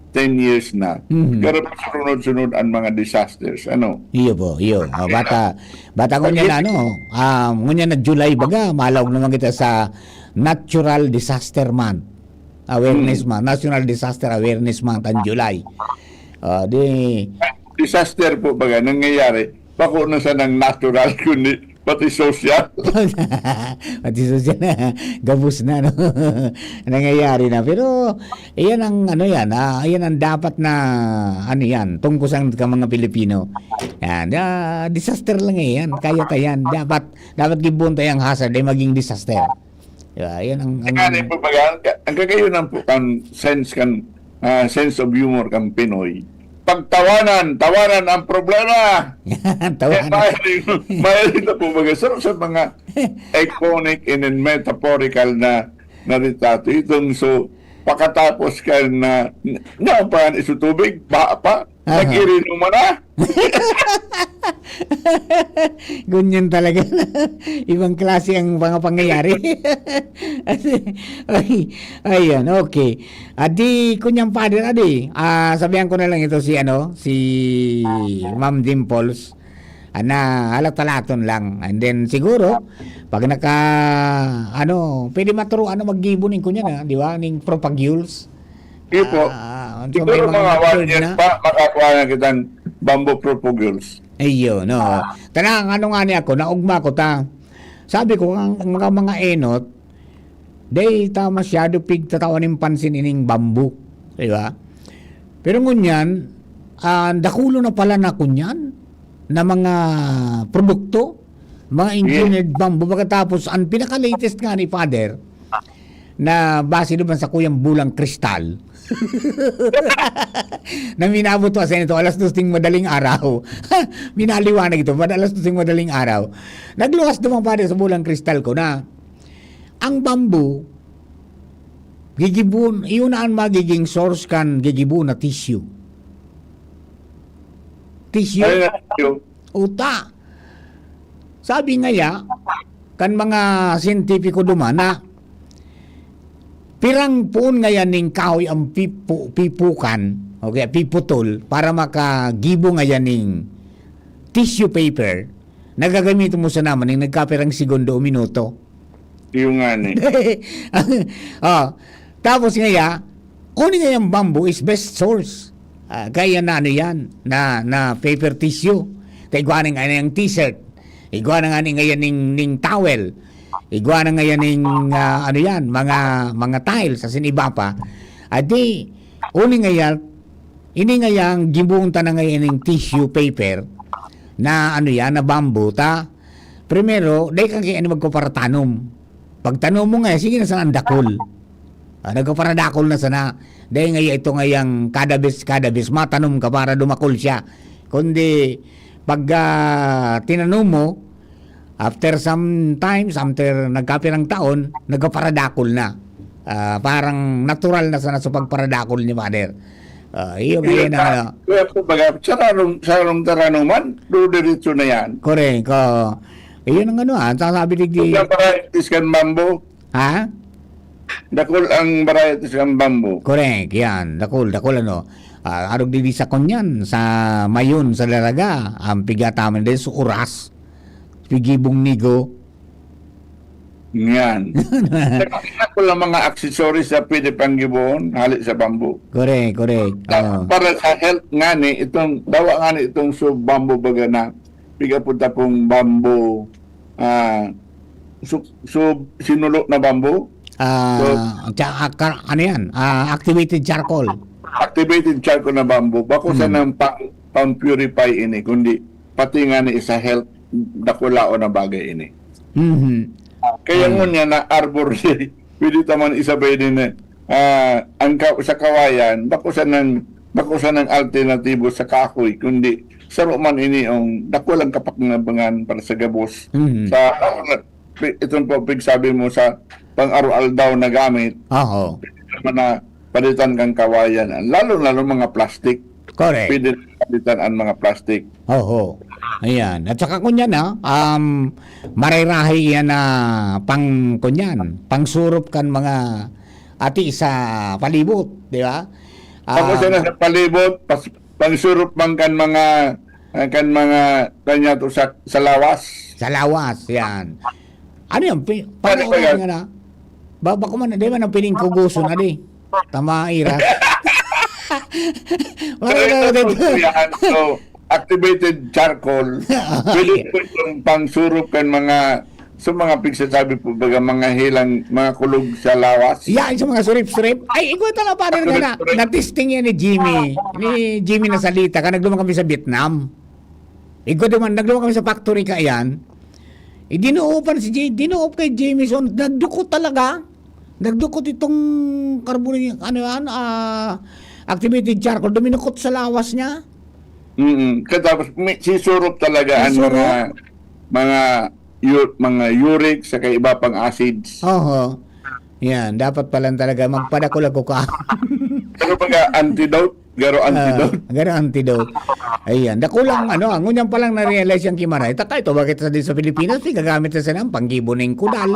ten years na. Mhm. Garo pa sunod-sunod ang mga disasters. Ano? Iyo po, iyo. Ah, bata, bata ngunyan na, ano, ah, ngunyan na July baga, malaog naman kita sa Natural Disaster Month. Awareness Hmm. Month, National Disaster Awareness Month ang July. Ah, di Disaster po baga nangyayari, bako na sa nang natural, kundi pati social. Pati social na, gabos na, no? Nangyayari na. Pero, iyan ang, ano yan, ah, iyan ang dapat na, ano yan, tungkusan ka mga Pilipino. Yan, ah, disaster lang eh, yan. Kaya ta yan. Dapat, dapat gibuon ta yung hazard ay maging disaster. Di ba? Yan ang, ang Kaya na yung pagbaga, ang, ang kagayonan po kan sense kan, ah, sense of humor kan Pinoy. Pagtawanan, tawanan ang problema. Tawanan. Eh, mahilig, mahilig na po baga. So, sa mga iconic and then metaphorical na, na retrato. Itong so, pakatapos ka na, na, na pa iso tubig, baha pa, Aha. nag-irinom mo na. Ganyan talaga. Ibang klase ang mga pangyayari. Ay, ayun, okay. Adi, kunyang Father, adi, ah, sabihan ko na lang ito si, ano, si Ma'am Dimples. Ah, na halat-halaton lang. And then, siguro, pag naka, ano, pwede maturo, ano, maggibo ning kunyan, ah, di ba? Ning propagules. Di po. Ah, so may Siguro mga mga one matured year na. pa, makakuha na kitang bamboo propagules. Ayun, no. Tanang, ano nga ni ako, naugma ko ta. Sabi ko, ang, ang mga, mga enot, day ta masyado pigtatawan ning pansin ining bamboo. Di ba? Pero ngunyan, ah, dakulo na pala na kunyan na mga produkto, mga engineered bamboo. Pagkatapos, ang pinaka-latest nga ni Father, na base naman sa kuyang bulang kristal, na minabot pa sa ito, alas dos ding madaling araw. Minaliwanag ito, but alas dos ding madaling araw. Nagluwas naman, Father, sa bulang kristal ko na ang bamboo, gigibon, iyon na ang magiging source kan gigibon na tissue. Tissue. Ay, nga, tissue. Uta. Sabi ngaya, kan mga siyentipiko duman na, pirang poon ngaya ning kahoy ang pipu-, pipukan, o kaya piputol, para makagibo ngaya ning tissue paper, na gagamiton mo sana man ning nagkapirang segundo o minuto. Iyo nga ni. Oh, tapos ngaya, kundi ngayang bamboo is best source. Ah, kaya na ano yan, na, na paper tissue. Kaya igwa na nga niyang t-shirt. Igwa na nga ni ngayon ning, ning towel. Igwa na ngayon ning, ah, ano yan, mga, mga tiles, asin iba pa. Adi, uni ngayon, ini ngayang gibuhon ta na ngayon ning tissue paper na ano yan, na bamboo ta. Primero, dai ka kaya ni magpaparatanom. Pagtanom mo nga, sige na sana ang dakul. Ah, nagpaparadakul na sana. Dai nga ito ngayang kada bes, kada bes, matanom ka para dumakul siya. Kundi, pag, ah, tinanom mo, after some times, after nagkapirang taon, nagpaparadakul na. Ah, parang natural na sana sa pagparadakul ni Father. Ah, iyo, Iyo, ngayon ang ta-, ano. Kaya po baga, sa ranong, sa ranong taranuman, do diretso na yan. Correct, oo. Iyon ang ano, ah, ang sasabi digdi. Kung ang varieties kan bamboo. Ha? Dakul ang varieties kan bamboo. Correct, yan. Dakul, dakul ano. Ah, arog digdi sa kunyan, sa Mayon, sa Daraga, ang pigataman din sa Uras, Pigibong Nigo. Yan. Saka dakul ang mga accessories na pwede pang gibohon, hali sa bamboo. Correct, correct. Sa, Oo. para sa health nga ni, itong, dawa nga ni itong sub bamboo baga na, piga po tapong bamboo, ah, sub, sub, sinulo na bamboo. Ah, So, tsaka, ano yan? Ah, activated charcoal. Activated charcoal na bamboo. Bako sa Hmm. nang pang, pang-purify ini, kundi pati nga ni sa health, dakulaon na bagay ini. Mhm. Kaya Hmm. ngunyan na arbor, pwede ta man isabay din na, ah, ang ka-, sa kawayan, bako sa nang, bako sa nang alternatibo sa kahoy, kundi saro man ini ang dakulang kapakinabangan para sa gabos. Mhm. Sa, itong po pigsabi mo sa pang-araw-aldaw na gamit, Oho. pwede naman na palitan kang kawayan, lalo-lalo mga plastic. Correct. Pwede palitan ang mga plastic. Oho. Ayan. At saka kunyan, ah, um, marirahi yan na pang, kunyan, pangsurop kan mga ati sa palibot, di ba? Tapos Um, yan sa palibot, pas-, pangsurop man kan mga, ah, kan mga, kanya to sa, sa lawas. Sa lawas, yan. Ano yan? Pi-, Ano paano ba yan? Nga na? Ba, bako man, di ba nang piling kuguso na di? Tama, Ira. Pero Wala ito na po, dito. Yan. So, activated charcoal. Pwede po itong pangsurop kan mga, sa mga pigsasabi po, baga mga hilang, mga kulog sa lawas. Yan, sa mga surip-surip. Ay, igwa tala pa rin nga na, Surip-surip. Na-testing yan ni Jimmy. Ni Jimmy na salita, ka nagduman kami sa Vietnam. Igwa duman, nagduman kami sa factory ka yan. Eh, dinuopan si J-, dinuop kay Jameson, nagdukot talaga. Nagdukot itong carbon, ano yan, ah, activated charcoal, duminukot sa lawas niya. Mm-mm. Katapos, may, sisurop talaga ang Sisurop? mga, mga u-, mga uric saka iba pang acids. Oho. Yan, dapat pa lang talaga magpadakul ako ka. Pero pag antidote, garo Ah, antidote. Garo antidote. Ayan, dakulang ano, ang ngunyan pa lang na-realize yung Kimaray. Taka ito, bakit sa, din sa Pilipinas, di gagamit na sila ang panggibo ng kudal,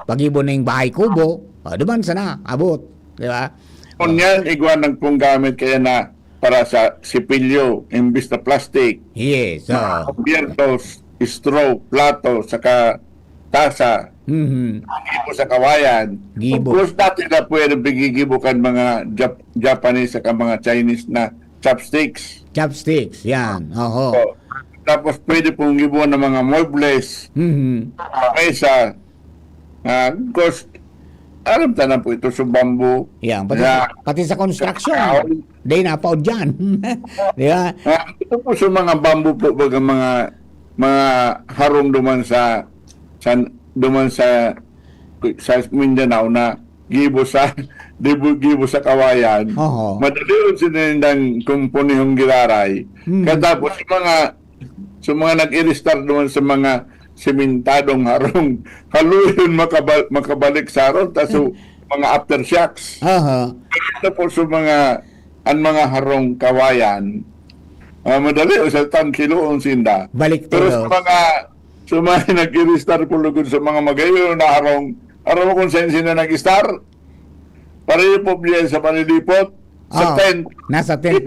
panggibo ng bahay kubo. O, duman sana, abot. Di ba? Kung yan, igwa ng pong gamit kaya na para sa sipilyo, imbis na plastic. Yes, oo. Mga kubyertos, straw, plato, saka tasa. Mhm. Gibo sa kawayan. Gibo. Of course, dati na pwede pigigibo kan mga Jap-, Japanese saka mga Chinese na chopsticks. Chopsticks, yan. Oho. So, tapos pwede pong gibo ng mga muebles. Mhm. Mesa. Ah, of course, alam ta na po ito sa bamboo. Yan, pati sa, Yeah. pati sa construction. Kahoy. Day na pa dyan. Di ba? Ah, ito po sa mga bamboo po, baga mga, mga harong duman sa, sa, duman sa, sa Mindanao na gibo sa, gibo, gibo sa kawayan. Oho. Madali yun sinindang kumpunihong giraray. Hmm. Katapos, mga, sa mga nag-iristar duman sa mga simentadong harong, haluyon makabal-, makabalik sa aron, ta so, mga aftershocks. Aha. Tapos sa mga, ang mga harong kawayan, Ah, madali, o sa tan kiloon sinda. Balik Pero sa tulo. mga, sa mga nag-i-star po lugod sa mga magayon na harong, harong kung saan sila nag-star, pareho po biya sa panilipot, sa Ah, tent. nasa tent.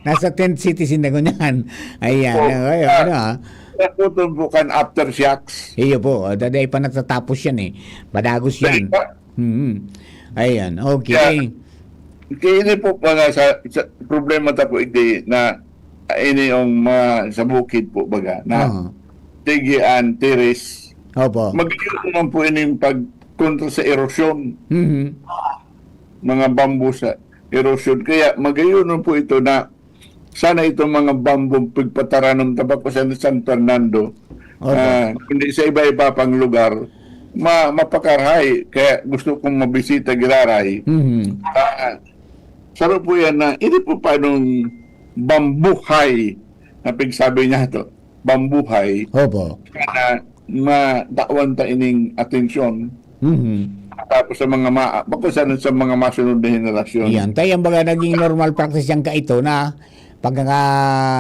Nasa tent city sinda ngunyan. Ayan, Opo. okay, Ah, ano, ah. Nakuton po kan aftershocks. Iyo po, ah, daday pa natatapos yan eh. Padagos Dali yan. pa. Hmm. Ayan, okay. Kaya, kaya ini po pa nga sa, sa problema ta po, hindi na, ah, ini yung mga sa bukid po, baga, na Aha. tigian, tiris. Opo. Mag-iwan naman po ini yung pagkontra sa erosyon. Mhm. Mga bamboo sa erosyon. Kaya magayon po ito na sana itong mga bamboo pagpataranom tabako sa San Fernando, Opo. ah, kundi sa iba-iba pang lugar, ma-, mapakarahay. Kaya gusto kong mabisita giraray. Mhm. Ah, saro po yan na, hindi po paanong bambuhay na pigsabi niya to. Bambuhay. Opo. Na matawan ta ining atensyon. Mhm. Tapos sa mga ma-, bako sa, sa mga masunod na henerasyon. Iyan. Tayo, ang baga, naging normal practice yan kaito na pagka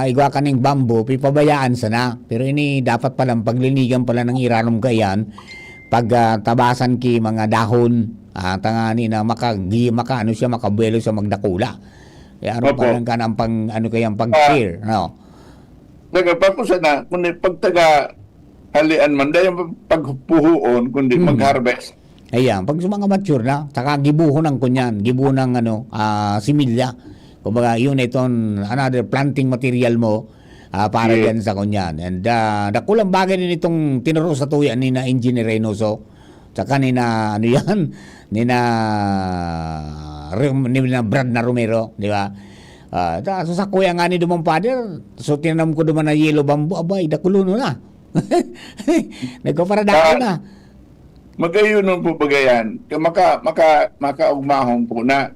igwa ka ning bamboo, pipabayaan sana. Pero ini dapat palang paglinigan pala ng iranom kaiyan, pag, ah, tabasan ki mga dahon, ah, tangani na makagi-, maka-, ano siya, makabuelo siya magdakula. Kaya ano Opo. palang ka ng pang, ano kaya, pang Ah. care, no? Taga, bako sana, kung pagtaga halian man, dahil pagpuhuon, kundi Hmm. mag-harvest. Ayan, pag sa mga mature na, saka gibuhon ang kunyan, gibuhon ang ano, ah, similya. Kumbaga, yun itong another planting material mo, ah, para Yes. dyan sa kunyan. And, ah, dakulang bagay din itong tinuro sa tuya ni na Engineer Reynoso. Saka ni na, ano yan, ni na, Rom-, ni na Brad na Romero, di ba? Ah, ta-, so sa kuya nga ni Dumang Father, so tinanam ko duman na yellow bamboo, abay, dakulono na. Nagpaparadako Ah, na. Magayon nun po bagayan. Ka-, maka-, maka-, makaugmahon po na,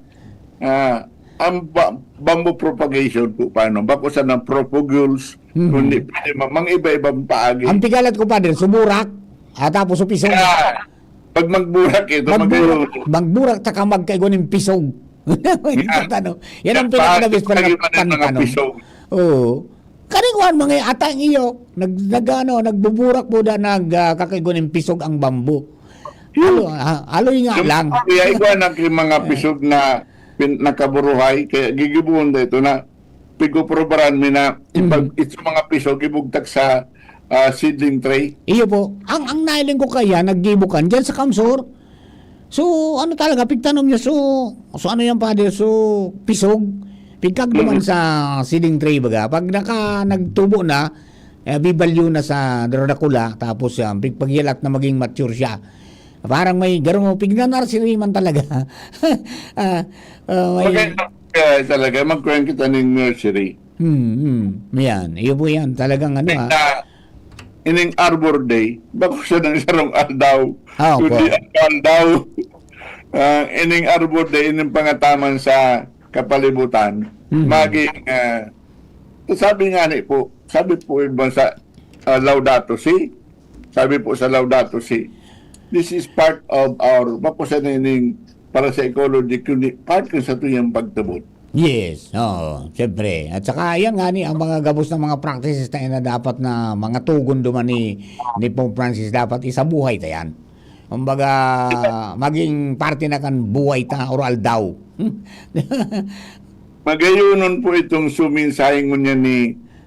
ah, ang ba-, bamboo propagation po, paano? Bako sa ng propagules, Mhm. kundi pwede ma-, mga iba-ibang paagi. Ang pigalat ko, Father, suburak, ah, tapos upisong. Kaya, pag magburak ito, Magburak, magayon. magburak, tsaka magkaigo ng pisog. Yan. Ano? Yan ang Yan, pinaka-the best pa pag-, na pag-, pag-, pantano. Pisog. Oo. Kariguan, mga atang iyo, nag-, nag-, ano, nagbuburak po da, nag, ah, kakaigo ng pisog ang bambu. Alo, ah, aloy nga Yung lang. Kaya igwa na kay mga Ah. pisog na pin-, nakaburuhay, kaya gigibuhon da ito na pigpuprobaran mi na ipag-, Mhm. ito mga pisog, ibugtak sa, ah, seedling tray. Iyo po. Ang, ang nailing ko kaya, naggibo kan, dyan sa Kamsur. So, ano talaga, pigtanom niya, so, so ano yan, Father? So, pisog. Pigkagduman Mhm. sa seedling tray, baga. Pag naka-, nagtubo na, eh, bibalyo na sa daradakula, tapos, ah, pig-, pagyalat na maging mature siya. Parang may garo mo, pigna-nursery man talaga. Ah, ah, may Maganda, eh, talaga, magkuhan kita ning nursery. Hmm, hmm. Yan. Iyo po yan. Talagang ano, ah. Pigna-, ining Arbor Day, bako siya ng sarong aldaw. Ah, opo. Kundi ang aldaw. Ah, ining Arbor Day, ining pangataman sa kapalibutan, Mhm. maging, ah, sabi nga ni po, sabi po iba sa, ah, Laudato Si, sabi po sa Laudato Si, this is part of our, bako sa nining para sa ecology, kundi part kan sa tuyang pagtubod. Yes, oo, siyempre. At saka, yan nga ni, ang mga gabos ng mga practices na yan na dapat na mga tugon duman ni, ni Pope Francis, dapat isabuhay ta yan. Kumbaga, maging parte na kan buhay ta, or aldaw. Magayonon po itong sumensahe ngunyan ni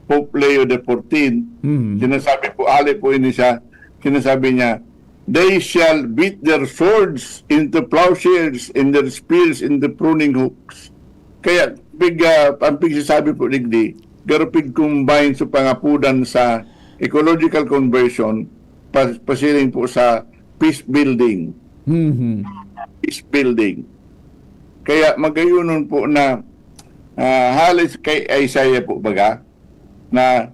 Pope Leo the fourteenth. Mhm. Sinasabi po, ali po ini siya, sinasabi niya, "They shall beat their swords into plowshares and their spears into pruning hooks." Kaya, pig-, ah, ang pigsasabi po digdi, garo pig-combine sa pangapudan sa ecological conversion, pa-, pasiring po sa peace building. Mhm. Peace building. Kaya magayonon po na, ah, halos kay Isaiah po baga, na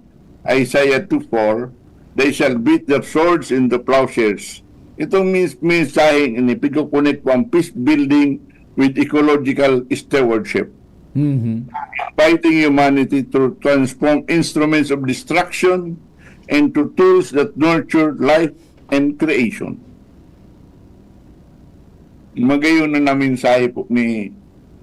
Isaiah two four, "They shall beat their swords into plowshares." Itong mins-, mensaheng ini, pigko-connect po ang peace building with ecological stewardship. Mhm. Inviting humanity to transform instruments of destruction into tools that nurture life and creation. Magayon na mensahe po ni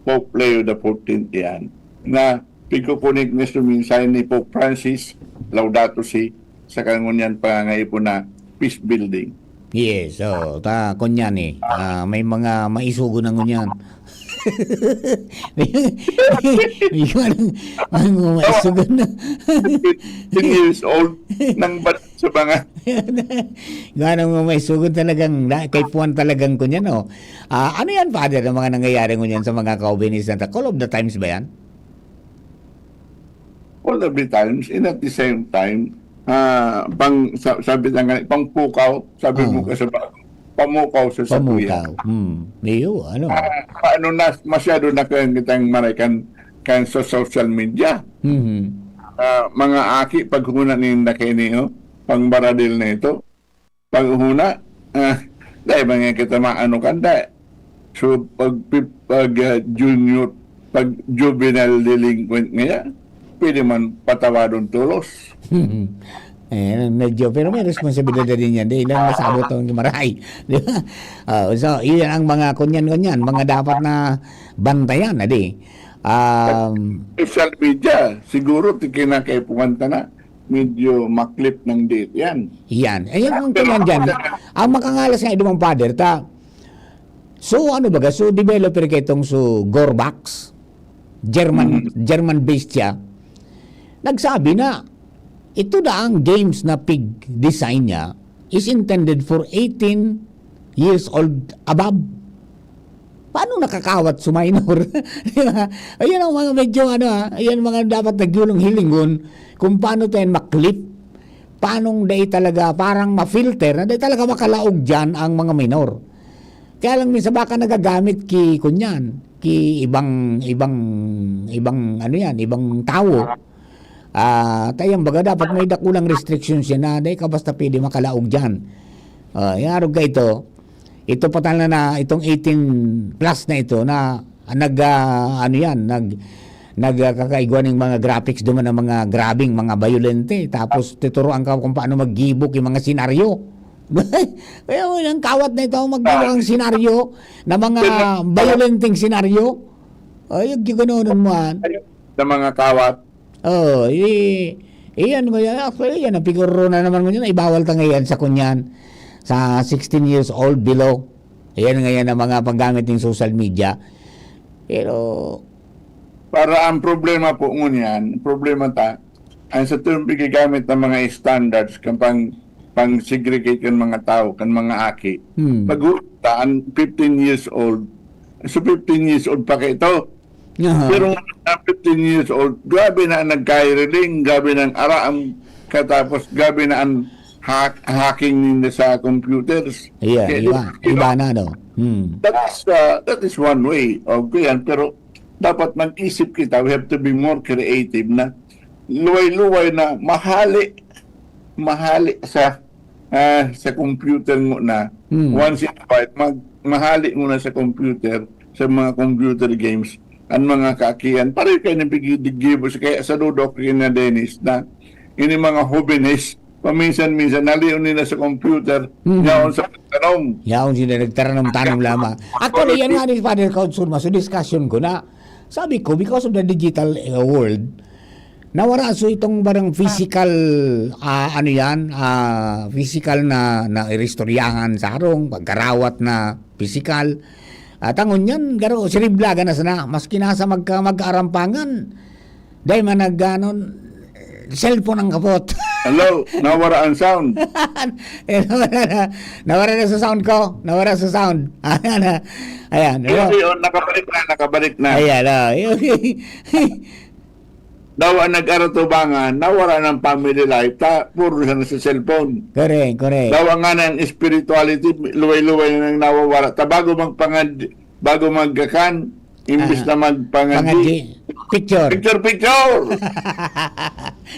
Pope Leo the fourteenth yan, na pigkukunik na sa mensahe ni Pope Francis, Laudato Si, sa kangunyan pangangaipon na peace building. Yes, so, ta, kunyan eh. Ah, may mga maisugo na ngunyan. May, may, may, may, may mga maisugo na. Fifteen years old nang bat sa mga Gano'ng mga maisugo talagang, na, kay Juan talagang kunyan, oh. Ah, ano yan, Father, ang mga nangyayari ngunyan sa mga kaubinis na ta-, Call of the Times ba yan? All of the times, and at the same time, ah, pang, sa-, sabi na nga, pang pukaw, sabi mo Oo. ka sa ba-, pamukaw sa sabuya. Pamukaw. Hmm. Iyo, ano? Ah, paano na, masyado na kayang kitang maray kan, kan sa social media. Mhm. Ah, mga aki, paghuna ninda kaini, oh, pangbaradil na ito. Paghuna, ah, dai man nga kita maano kanda. So, pag, pag, ah, junior, pag juvenile delinquent ngaya, pwede man patawadon tolos. Eh, medyo, pero may responsibilidad din yan. Di lang masabot ang maray. Di ba? Ah, so, iyan ang mga kunyan-kunyan, mga dapat na bantayan, adi. Um, Social media, siguro, ti-, kinakaipuhan ta na, medyo maklip ng date yan. Yan. Ayan ang Pero kunyan dyan. Ang makangalas nga idumang father, ta, so, ano baga? So, developer kaitong so, Gorbax, German, Mm. German-based siya. Nagsabi na, ito na ang games na pig-design niya is intended for eighteen years old above. Paano nakakawat sa minor? Di ba? Ayan ang mga medyo ano, ah, ayan mga dapat nagyulong hilingon kung paano tayo maklip. Paanong dai talaga parang ma-filter na dai talaga makalaog diyan ang mga minor. Kaya lang minsan baka nagagamit ki kunyan, ki ibang, ibang, ibang ano yan, ibang tawo. Ah, tayang baga dapat may dakulang restriction siya na dai ka basta pwede makalaog diyan. Ah, yung arog ka ito, ito pa tala na, itong eighteen plus na ito na, ah, nag, ah, ano yan, nag, nag, ah, kakaigwa ng mga graphics duman ng mga grabing, mga bayolente. Tapos tuturuan ka kung paano maggibok yung mga senaryo. Kaya mo, ang kawat na ito, ang maggibok ang senaryo na mga Pero bayolenteng senaryo. Ay, yung giganonon mo, ah. Sa mga kawat. Oh, i-, iyan mo yan. Actually, yan, ang pigururo na naman mo yan. Ibawal ta ngayon sa kunyan. Sa sixteen years old below. Ayan ngayon ang mga paggamit ng social media. Pero Para ang problema po ngunyan, problema ta, ang sa tuwing gigamit ng mga standards kan pang, pang-segregate kan mga tao, kan mga aki. Hmm. Pag-uta, ang fifteen years old, so fifteen years old pa kayo ito. Aha. Pero ang fifteen years old, grabe na ang nagkahiriling, grabe na ang araam, katapos grabe na ang hack-, hacking ninda sa computers. Iya, Kaya iba, di-, iba na, no? Hmm. That is, uh, that is one way of yan. Pero dapat mag-isip kita, we have to be more creative na luway-luway na mahali, mahali sa, ah, sa computer mo na Hmm. once in a while, mag-, mahali mo na sa computer, sa mga computer games, ang mga kaakihan. Pareho kayo ng piggigibo sa, kaya sa dudok rin na Dennis na ini mga hobenes, paminsan-minsan, nalion nila sa computer, Mhm. yaon sa pagtanom. Yaon sila, nagtanom-tanom lamang. Actually, yan nga ni Father Council, mas discussion ko na, sabi ko, because of the digital, uh, world, nawara so itong barang physical, ah, ano yan, ah, physical na, na iristoryahan sa harong, pagkarawat na physical. At ang ngunyan, garo, siriblagan na sana, maski nasa magka-, magkaarampangan, dahil man nag-, ano, cellphone ang kapot. Hello, nawara ang sound. Eh, nawara na, nawara na sa sound ko, nawara sa sound. Ayan na. Ayan, Hindi, hello. oh, nakabalik na, nakabalik na. Ayan, ah. Daw ang nag-aratubangan, nawara ng family life, ta, puro siya na sa cellphone. Correct, correct. Daw ang nga ng spirituality, luway-luway na nang nawawara. Ta, bago magpangad-, bago magkakan, imbis Ah, na magpangadi, pangadji. Picture. Picture, picture!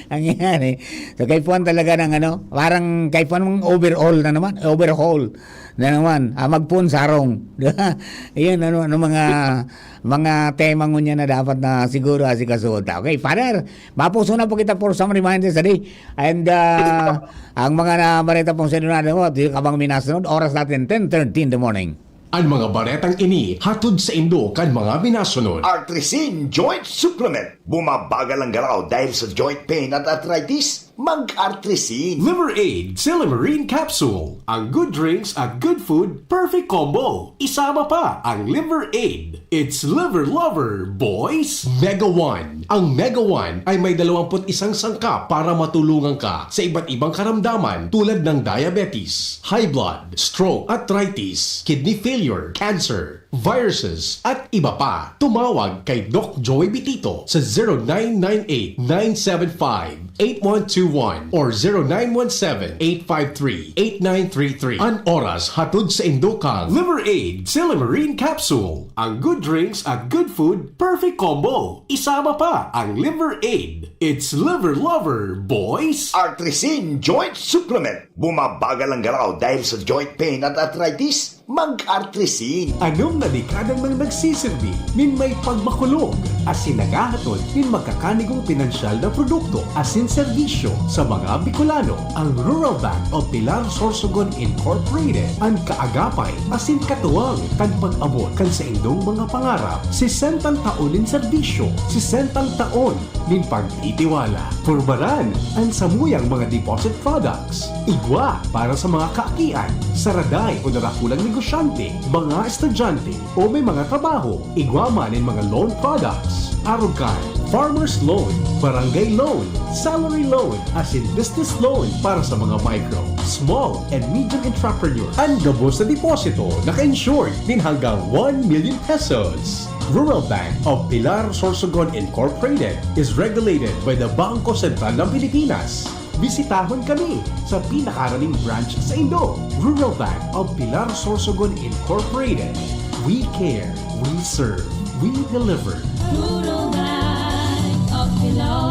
Ang yan eh. So, kay Juan talaga ng ano, parang kay Juan mong overhaul na naman, overhaul na naman. Ah, magpun sarong. Di ba? Ayan, ano, ano mga, mga tema ngunyan na dapat na siguro asikasuhon ta. Okay, Father, mapuso na po kita for some reminders today. And, ah, ang mga na bareta pong sinunado mo, di ka bang minasunod, oras natin, ten thirty in the morning. An mga baretang ini hatod saindo kan mga minasunod. Artrisin Joint Supplement. Bumabagal ang galaw dahil sa joint pain at arthritis? Mag-Artrisin. Liver Aid Silymarin Capsule. Ang good drinks at good food, perfect combo. Isama pa ang Liver Aid. It's Liver Lover, boys! Mega One. Ang Mega One ay may dalawampu't isang sangkap para matulungan ka sa iba't ibang karamdaman tulad ng diabetes, high blood, stroke, arthritis, kidney failure, cancer, viruses, at iba pa. Tumawag kay Doc Joey Bitito sa zero nine nine eight nine seven five eight one two one or zero nine one seven eight five three eight nine three three. An oras hatod saindo kan Liver Aid Silymarin Capsule. Ang good drinks at good food, perfect combo. Isama pa ang Liver Aid. It's Liver Lover, boys! Artrisin Joint Supplement. Bumabagal ang galaw dahil sa joint pain at arthritis? Mag-Artrisin. Anom na dekada nang nagsisirbi nin may pagmakulog asin naghahatod nin magkakanigong pinansyal na produkto asin serbisyo sa mga Bicolano. Ang Rural Bank of Pilar Sorsogon Incorporated an kaagapay asin katuwang kan pag-abot kan saindong mga pangarap. Sesentang taon nin serbisyo, sesentang taon nin pagtitiwala. Pormaran an samuyang mga deposit products. Igwa para sa mga kaakian, saraday o darakulang negosyante, mga estudyante o may mga trabaho. Igwa man nin mga loan products. Arog kan farmer's loan, barangay loan, salary loan, asin business loan para sa mga micro, small, and medium entrepreneur. An gabos na deposito naka-insured nin hanggang one million pesos. Rural Bank of Pilar Sorsogon Incorporated is regulated by the Bangko Sentral ng Pilipinas. Bisitahon kami sa pinakaraning branch saindo. Rural Bank of Pilar Sorsogon Incorporated. We care, we serve, we deliver. Rural Bank of Pilar.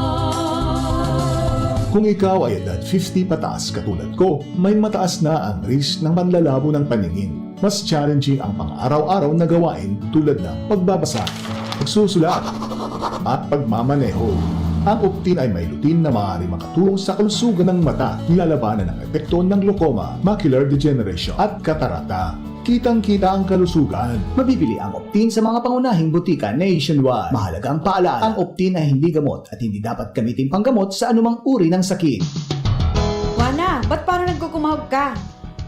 Kung ikaw ay edad fifty pataas katulad ko, may mataas na ang risk ng panlalabo ng paningin. Mas challenging ang pang-araw-araw na gawain tulad ng pagbabasa, pagsusulat, at pagmamaneho. Ang Optin ay may lutein na maaaring makatulong sa kalusugan ng mata, nilalabanan ang epekto ng glaucoma, macular degeneration, at katarata. Kitang-kita ang kalusugan. Mabibili ang Optin sa mga pangunahing butika nationwide. Mahalaga ang paalala, ang Optin ay hindi gamot at hindi dapat gamitin panggamot sa anumang uri ng sakit. Wana, ba't parang nagkukumahog ka?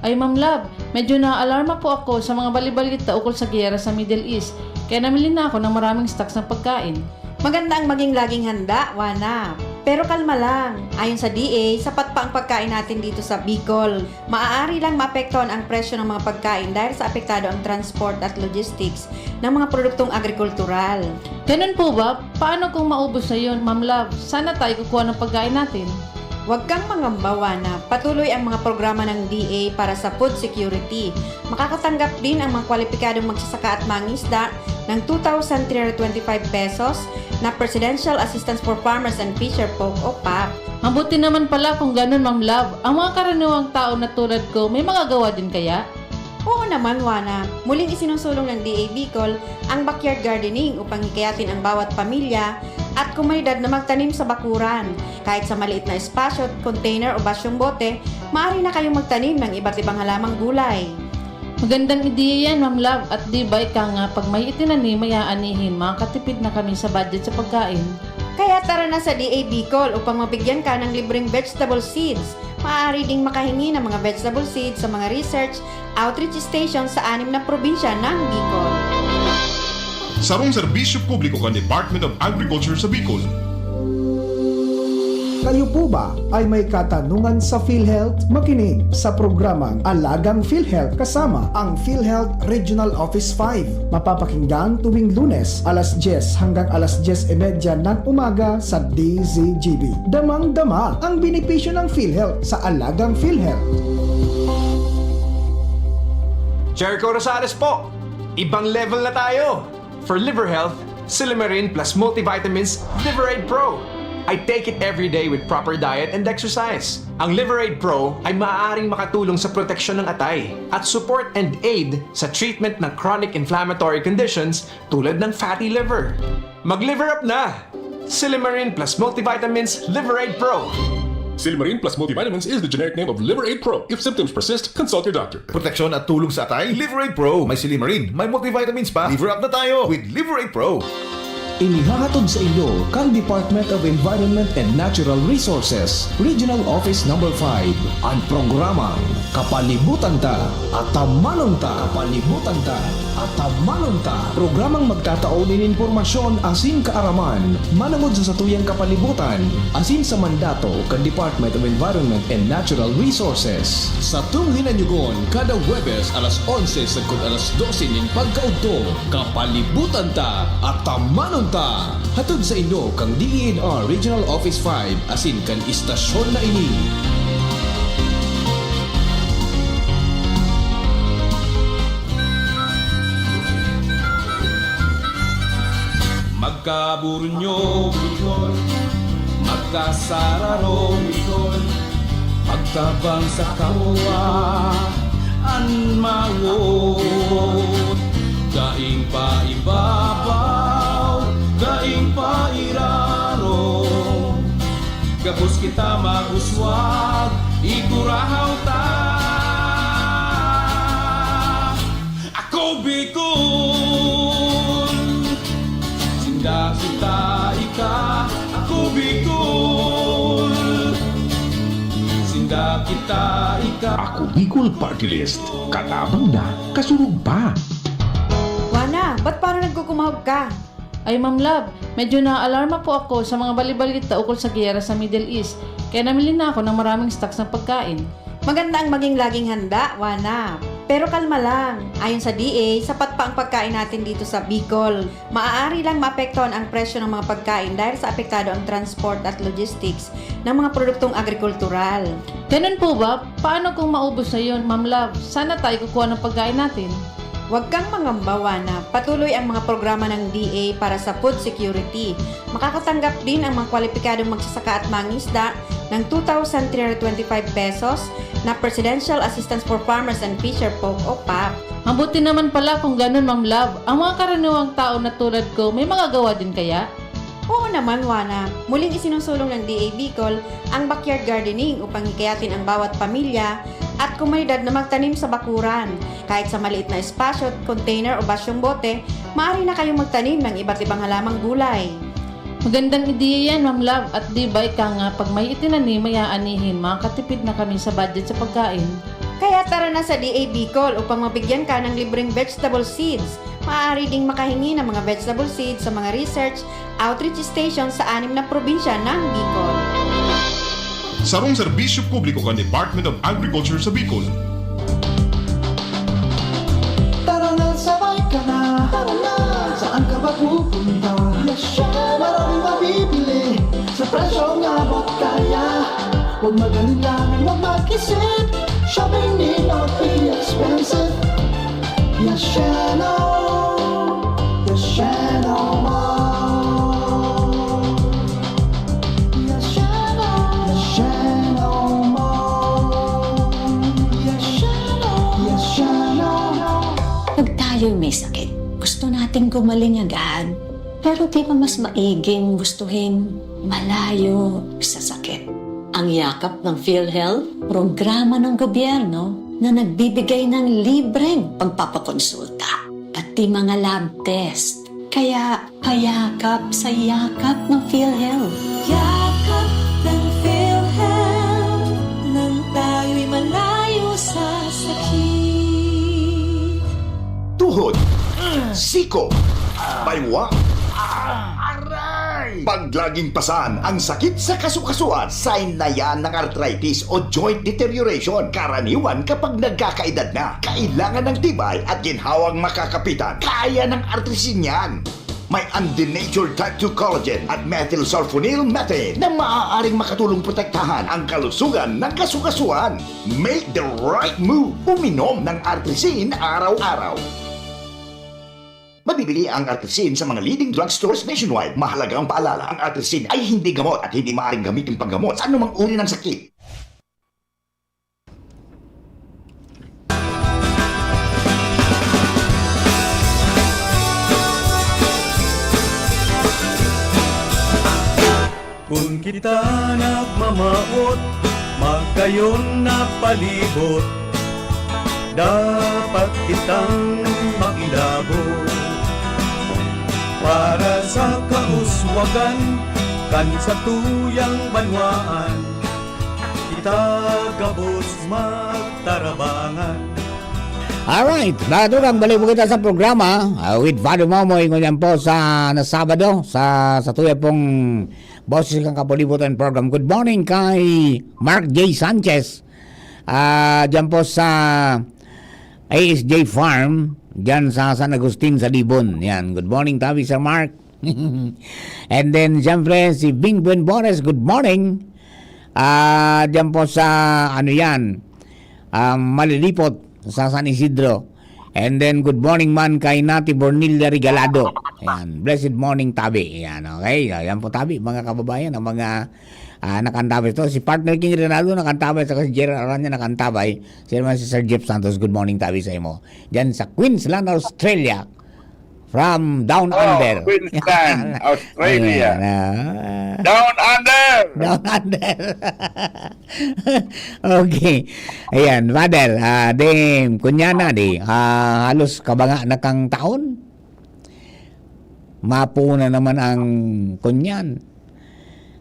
Ay, Ma'am Love, medyo naaalarma po ako sa mga balibalita ukol sa giyera sa Middle East, kaya namili na ako ng maraming stocks ng pagkain. Maganda ang maging laging handa, Wana. Pero kalma lang. Ayon sa D A, sapat pa ang pagkain natin dito sa Bicol. Maaari lang maapektuhan ang presyo ng mga pagkain dahil sa apektado ang transport at logistics ng mga produktong agrikultural. Ganun po ba? Paano kung maubos na yun, Ma'am Love? Saan na tayo kukuha ng pagkain natin? Huwag kang mangamba, Wana. Patuloy ang mga programa ng D A para sa food security. Makakatanggap din ang mga kwalipikadong magsasaka at mangisda ng two thousand three hundred twenty-five pesos na Presidential Assistance for Farmers and Fisher Folk o pap. Mabuti naman pala kung ganun, Ma'am Love. Ang mga karaniwang tao na tulad ko, may magagawa din kaya? Oo naman, Wana. Muling isinusulong ng D A Bicol ang backyard gardening upang hikayatin ang bawat pamilya at komunidad na magtanim sa bakuran. Kahit sa maliit na espasyo, container o basyong bote, maaari na kayong magtanim ng iba't ibang halamang gulay. Magandang ideya yan, Ma'am Love. At di ba ika nga, pag may itinanim, may aanihin, makakatipid na kami sa budget sa pagkain. Kaya tara na sa D A Bicol upang mabigyan ka ng libreng vegetable seeds. Maaari ding makahingi ng mga vegetable seeds sa mga research outreach station sa anim na probinsya ng Bicol. Sarong serbisyo publiko kan Department of Agriculture sa Bicol. Kayo po ba ay may katanungan sa PhilHealth? Makinig sa programang Alagang PhilHealth kasama ang PhilHealth Regional Office five. Mapapakinggan tuwing Lunes, alas dyes hanggang alas dyes y media ng umaga sa D Z G B. Damang-dama ang benepisyo ng PhilHealth sa Alagang PhilHealth. Jericho Rosales po! Ibang level na tayo! For liver health, Silymarin plus multivitamins, Liver Aid Pro. I take it every day with proper diet and exercise. Ang Liver Aid Pro ay maaaring makatulong sa proteksyon ng atay at support and aid sa treatment ng chronic inflammatory conditions tulad ng fatty liver. Mag-liver up na! Silymarin plus multivitamins, Liver Aid Pro. Silimarin plus multivitamins is the generic name of Liver Aid Pro. If symptoms persist, consult your doctor. Proteksyon at tulong sa atay, Liver Aid Pro. May silimarin, may multivitamins pa. Liver up na tayo with Liver Aid Pro. Inihahatod sa inyo kan Department of Environment and Natural Resources, Regional Office Number five, an programang Kapalibutan Ta, Atamanon Ta. Kapalibutan Ta, Atamanon Ta. Programang magtatao nin impormasyon asin kaaraman manongod sa satuyang kapalibutan asin sa mandato kan Department of Environment and Natural Resources. Satong hinanyugon kada Huwebes alas onse sagkod alas dose nin pagkaudto, Kapalibutan Ta, Atamanon Ta. Hatod sa inyo kan D E N R Regional Office five asin kan istasyon na ini. Magkaburunyo, Bicol. Magkasararo, Bicol. Pagtabang sa kapwa, an mawot. Daing pa ibabaw, daing pa irarom. Gabos kita mag-uswag, igurahaw ta. Ako Bicol, sinda kita ika. Ako Bicol, sinda kita ika. Ako Bicol Party List. Katabang na, kasurog pa. Wana, ba't parang nagkukumahog ka? Ay, Ma'am Love, medyo naaalarma po ako sa mga balibalita ukol sa giyera sa Middle East, kaya namili na ako ng maraming stocks ng pagkain. Maganda ang maging laging handa, Wana. Pero kalma lang. Ayon sa D A, sapat pa ang pagkain natin dito sa Bicol. Maaari lang maapektuhan ang presyo ng mga pagkain dahil sa apektado ang transport at logistics ng mga produktong agrikultural. Ganun po ba? Paano kung maubos na yun, Ma'am Love? Saan na tayo kukuha ng pagkain natin? Huwag kang mangamba, Wana. Patuloy ang mga programa ng D A para sa food security. Makakatanggap din ang mga kwalipikadong magsasaka at mangingisda ng two thousand three hundred twenty-five pesos na Presidential Assistance for Farmers and Fisher Folk o pap. Mabuti naman pala kung ganun, Ma'am Love. Ang mga karaniwang tao na tulad ko, may magagawa din kaya? Oo naman, Wana. Muling isinusulong ng D A Bicol ang backyard gardening upang hikayatin ang bawat pamilya at komunidad na magtanim sa bakuran. Kahit sa maliit na espasyo, container o basyong bote, maaari na kayong magtanim ng iba't ibang halamang gulay. Magandang ideya yan, Ma'am Love. At di ba ika nga, pag may itinanim, may aanihin, makakatipid na kami sa budget sa pagkain. Kaya tara na sa D A Bicol upang mabigyan ka ng libreng vegetable seeds. Maaari ding makahingi ng mga vegetable seeds sa mga research outreach station sa anim na probinsya ng Bicol. Sarong serbisyo publiko kan Department of Agriculture sa Bicol. Tara na, sabay ka na. Tara na. Saan ka ba pupunta? Yes, chef. Maraming mabibili sa presyong abot kaya. Huwag mag-alinlangan, huwag mag-isip. Shopping need not be expensive. Yasheno, Yasheno Mall. Yasheno, Yasheno Mall. Yasheno, Yasheno. Pag tayo'y may sakit, gusto nating gumaling agad. Pero di ba mas maiging gustuhin malayo sa sakit? Ang Yakap ng PhilHealth, programa ng gobyerno na nagbibigay ng libreng pagpapakonsulta, pati mga lab test. Kaya payakap sa yakap ng PhilHealth. Yakap ng PhilHealth, nang tayo'y malayo sa sakit. Tuhod, siko, baywang, aray! Pag laging pasan ang sakit sa kasukasuan, sign na yan ng arthritis o joint deterioration. Karaniwan kapag nagkakaedad na, kailangan ng tibay at ginhawang makakapitan. Kaya ng Artrisin yan. May undenatured type two collagen at methylsulfonyl methane na maaaring makatulong protektahan ang kalusugan ng kasukasuan. Make the right move. Uminom ng Artrisin araw-araw. Mabibili ang Artrisin sa mga leading drugstores nationwide. Mahalagang paalala, ang Artrisin ay hindi gamot at hindi maaaring gamitin panggamot sa anumang uri ng sakit. Kun kita nagmamawot, magkayon na palibot, dapat kitang makilabot. Para sa kauswagan kan satuyang banwaan, kita gabos magtarabangan. Alright, mga tugang, balik po kita sa programa ah, with Father Momoy ngunyan po sa na Sabado, sa, sa tuya pong Boses ng Kapalibutan program. Good morning kay Mark J. Sanchez. Ah, diyan po sa A S J Farm, diyan sa San Agustin, sa Libon. Yan. Good morning, tabi, Sir Mark. And then, siyempre, si Bing Buenbores, good morning. Ah, diyan po sa, ano yan, ah, Malilipot, sa San Isidro. And then, good morning man kay Nati Bornilla Regalado. Ayan, blessed morning, tabi. Ayan, okay. Ayan po, tabi, mga kababayan, ang mga ah, nakantabay. Ito, si Partner King Rinaldo nakantabay, saka si Gerald Aranya nakantabay. Sila man si Sir Jeff Santos, good morning, tabi sa imo. Diyan sa Queensland, Australia. From Down Oh, Under. Queensland, Australia. Ayan, ah. Down under! Down Under. Okay. Ayan, Father, ah, di, kunya na, di, ah, halos kabanga na kang taon. Mapo na naman ang kunyan.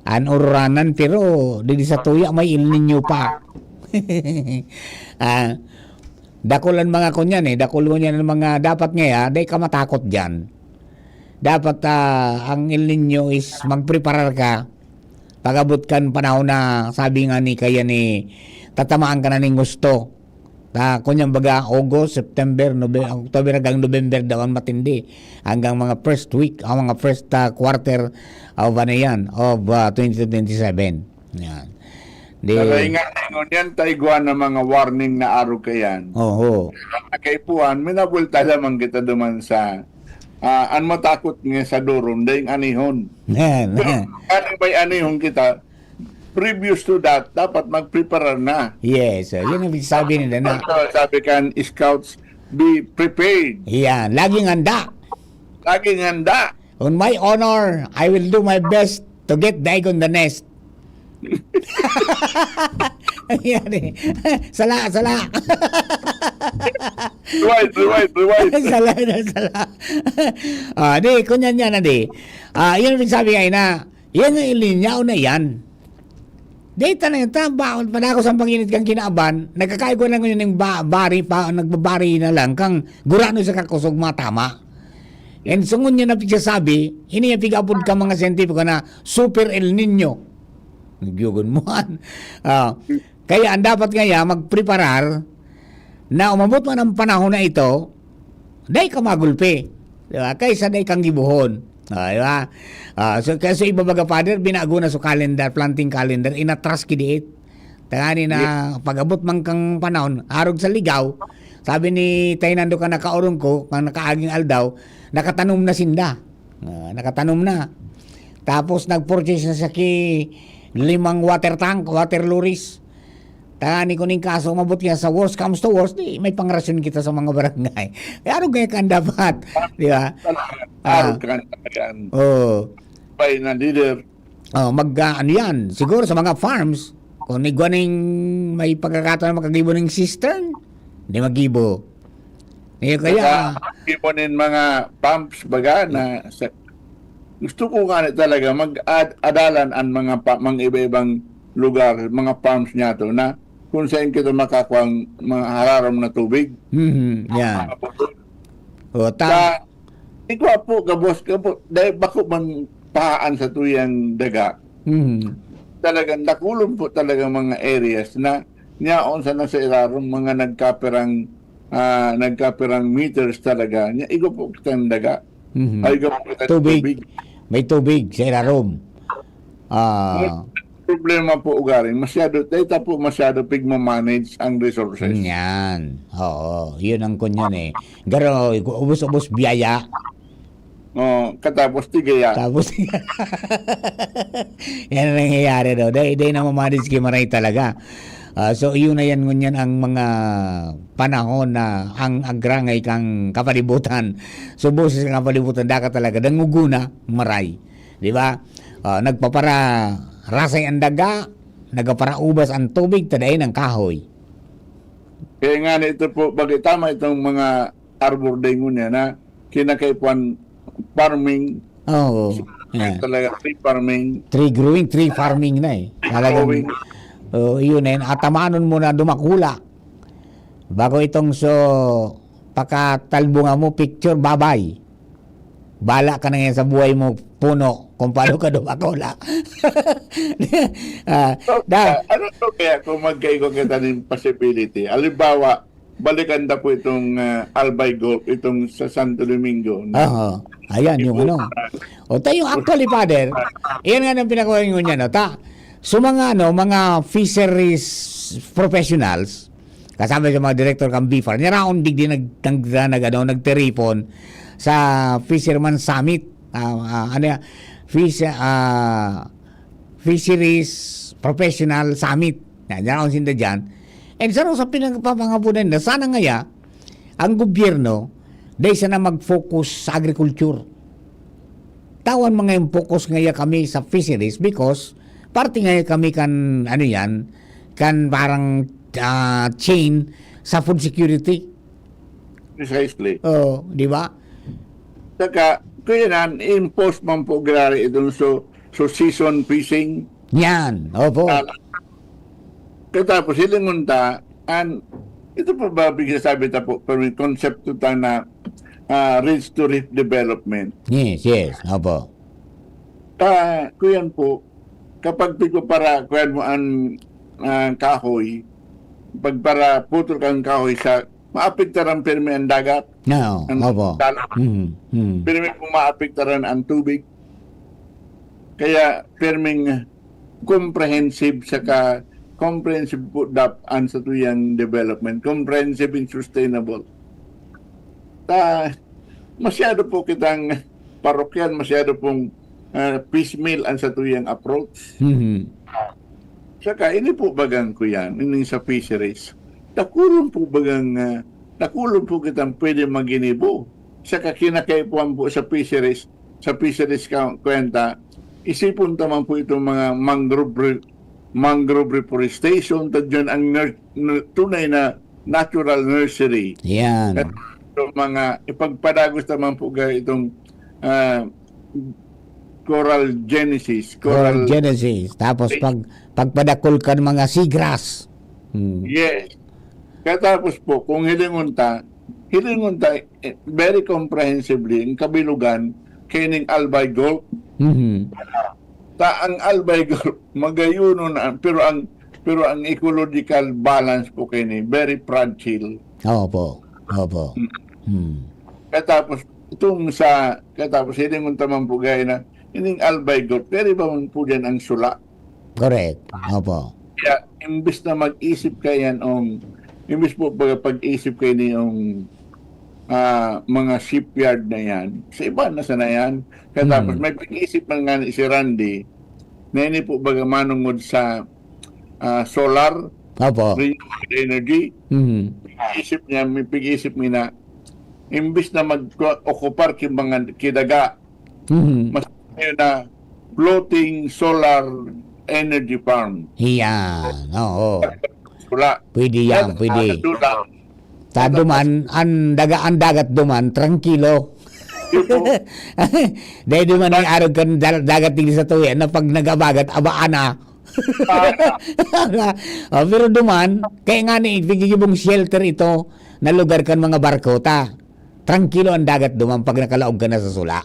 An ururanan, pero didi sa tuya may El Niño pa. Ah, dakul ang mga kunyan eh. Dakul kunyan ang mga dapat ngaya, dai ka matakot diyan. Dapat ah, ang El Niño is magpreparar ka. Pag-abot kan panahon na sabi nga ni kaya ni tatamaan ka na ning gusto. Ta kunyang baga August, September, Nove- October hanggang November daw ang matindi. Hanggang mga first week, ang mga first ah, quarter of ano yan, of ah, twenty twenty-seven. Yan. Di, Saray nga, ingon yan, taigwa na mga warning na arog kayan. Oho. Kaipuhan, minabulta lamang kita duman sa ah, an matakot nga sa durum, daing anihon. Yan. Pero kani may anihon kita, previous to that, dapat magpreparar na. Yes, so, yun ang sabi nila na. So, sabi kan scouts, be prepared. Yan, laging handa. Laging handa. On my honor, I will do my best to get the egg on the nest. Yan eh. Sala, sala. Rewind, rewind, rewind. Sala na, sala. Ah, di, kunyan yan na di. Ah, yun ang sabi nga na, yan ang ilinyaw na yan. Di ta na ito, baon pa na ako sa panginit kang kinaaban, nagkakaigwa na ngayon ng ba, bari pa, nagbabari na lang, kang gurano sa kakusog matama. And sungon niya na pigsasabi, ini niya pigapod ka mga siyentipiko na Super El Nino. Nagyugon mo, an. Ah, kaya ang dapat ngaya, magpreparar na umabot man ang panahon na ito, dai ka magulpi. Di ba? Kaysa dai kang gibuhon. Ah, di ba? Ah, so, kaya sa iba baga, Father, binago na sa calendar, planting calendar, inatras ki diit. Tangani na pag-abot man kang panahon, arog sa ligaw, sabi ni Tay Nando ka nakaurong ko, kang nakaaging aldaw, nakatanom na sinda. Ah, nakatanom na. Tapos nag-purchase na sa ki limang water tank, water lorries. Tangani ko ning kaso, umabot kaya sa worst comes to worst, di, may pangrasyon kita sa mga barangay. Kaya ano gaya kan dapat, di ba? Arog ka na yan. Oh. Bay na leader. Oh, mag ah, ano yan, siguro sa mga farms, kung igwa ning may pagkakataon na makagibo ng cistern, di magibo. Ngayon kaya, Kaya, iponin mga pumps baga na sa, gusto ko nga talaga mag-adalan ang mga pa, mga iba-ibang lugar, mga farms niya to na kung saan kita makakuha ang mga hararom na tubig. mhm, yan. Mga bukid. O, Sa, ta, igwa po, gabos ka po, dahil bako man pahaan sa tuyang daga, mhm. Talagang dakulon po talagang mga areas na niyaon sa nasa ilarom, mga nagkapirang ah, nagkapirang meters talaga. Nya, igwa po kitang daga. Mhm. Ay, igwa po kitang Tubig. tubig. May tubig sa ilarom. Ah, Problema po ugaring masyado, dahil ta po masyado pigmamanage ang resources. Yan. Oo, yun ang kunyan eh. Garo, ubos-ubos biyaya. Oh, katapos tigaya. Tapos, yan ang nangyayari daw. Dahil, dahil namamanage kay Maray talaga. Ah, so, yun na yan ngunyan ang mga panahon na ang agrangay kang kapalibutan. So, boses ng kapalibutan, dapat talaga, danguguna, Maray. Di ba? Ah, nagpapararasay an daga, nagpaparaubas an tubig, ta dai nang kahoy. Kaya nga na ito po, bagay tama itong mga Arbor Day ngunyan na kinakaipuhan farming. Oo. Yeah. Talaga, tree farming. Tree growing, tree farming na eh. Talagang, Growing. Oh, yun eh. Atamanon mo na dumakula. Bago itong so, pakatalbungan mo, picture, babay. Bala ka na ngayon sa buhay mo, puno, kung paano ka dumakula. Ah, So, da- ah, ano to kaya kung magkaigo kita ng possibility? Halimbawa, balikan ta po itong, ah, Albay Gulf, itong sa Santo Domingo, no? Aha. Ayan, yung Ipo- ano. O tayo, actually, Father, iyan nga ang pinakaingon niya, no? Ta, so mga, ano, mga fisheries professionals, kasama sa mga director kan BFAR, niraon digdi nag, nag, nag, ano, nagtiripon sa Fisherman Summit. Ah, ah, ano yan? Fish, ah, Fisheries Professional Summit. Yan, yan ang sinda dyan. And sa sa pinagpapangabunan na, sana ngaya, ang gobyerno, dahil sana mag-focus sa agriculture. Tawan mga yung focus ngaya kami sa fisheries because parte ngaya kami kan, ano yan, kan parang, ah, chain sa food security. Precisely. Oo, di ba? Saka, kaya na, impose man po giraray itong so, so season fishing. Yan, opo. Ah, katapos, hilingon ta, an, ito po ba, bigla sabi ta po, pero may konsepto ta na, ah, ridge to reef development. Yes, yes, opo. Ta, kuyan po, kapag pigpapara, kuyan mo an, ah, kahoy, pagpara putol kang kahoy sa, maapektaran pirmi ang dagat. Oo, Ang opo. dagat. Mhm, mhm. Pirmi po maapektaran ang tubig. Kaya pirming comprehensive saka comprehensive po dap-, ang satuyang development. Comprehensive and sustainable. Ta, masyado po kitang parokyan, masyado pong, ah, piecemeal ang satuyang approach. Mhm. Saka, ini po bagang kuyan, ini sa fisheries. Dakulon po bagang, ah, dakulon po kitang pwede maginibo. Saka kinakaipuhan po sa fisheries, sa fisheries ka, kwenta, isipon ta man po itong mga mangrove re-, mangrove reforestation, ta dyan ang nur-, nur-, tunay na natural nursery. Yan. At yung mga ipagpadagos naman po ga itong, ah, coral genesis, Coral coral genesis. Tapos pag, pagpadakol ka ng mga seagrass. Hmm. Yes. Katapos po, kung hilingon ta, hilingon ta, eh, very comprehensively, ang kabilugan, kaining Albay Gulf. Mhm. Ta ang Albay Gulf, magayuno na, pero ang, pero ang ecological balance po kaini, very fragile. Opo. Opo. Mm. Hmm. Katapos, itong sa, katapos, hilingon ta man po gaya na, ining Albay Gulf, pero iba man po dyan ang sula. Correct. Opo. Kaya, imbis na mag-isip kayan ong, imbis po baga pag-isip kayo niyong, ah, mga shipyard na yan, sa iba na sana yan. Katapos, Hmm. may pag-isip man nga ni si Randy, na ini po baga manungod sa, ah, solar, Opo. renewable energy. Mhm. Isip niya, may pag-isip niya na, imbis na mag-ocupar ki mga kidaga, Mhm. mas yun na floating solar energy farm. Iyan, oo. Wala. Pwede yan, Yan, pwede. Sa dulang. Sa duman, ang daga-, ang dagat duman, trangkilo. Yun po. Dahil duman ang arog kan da-, dagat digdi sa tuya, na pag nagabagat, abaan na. Ah. Oh, pero duman, kaya nga ni, pigigibong shelter ito na lugar kan mga barko, ta. Trangkilo ang dagat duman pag nakalaog ka na sa sula.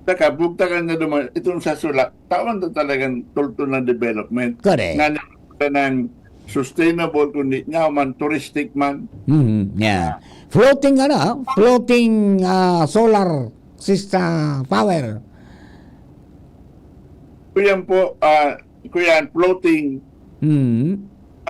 Saka, bugtakan na duman, itong sa sula, tawan to talagang tultol na development. Correct. Nga na ng sustainable, kundi nga man, touristic man. Mhm, yeah. Floating, ano, ah, floating, ah, solar system power. Kuyan po, ah, kuyan, floating. Mhm.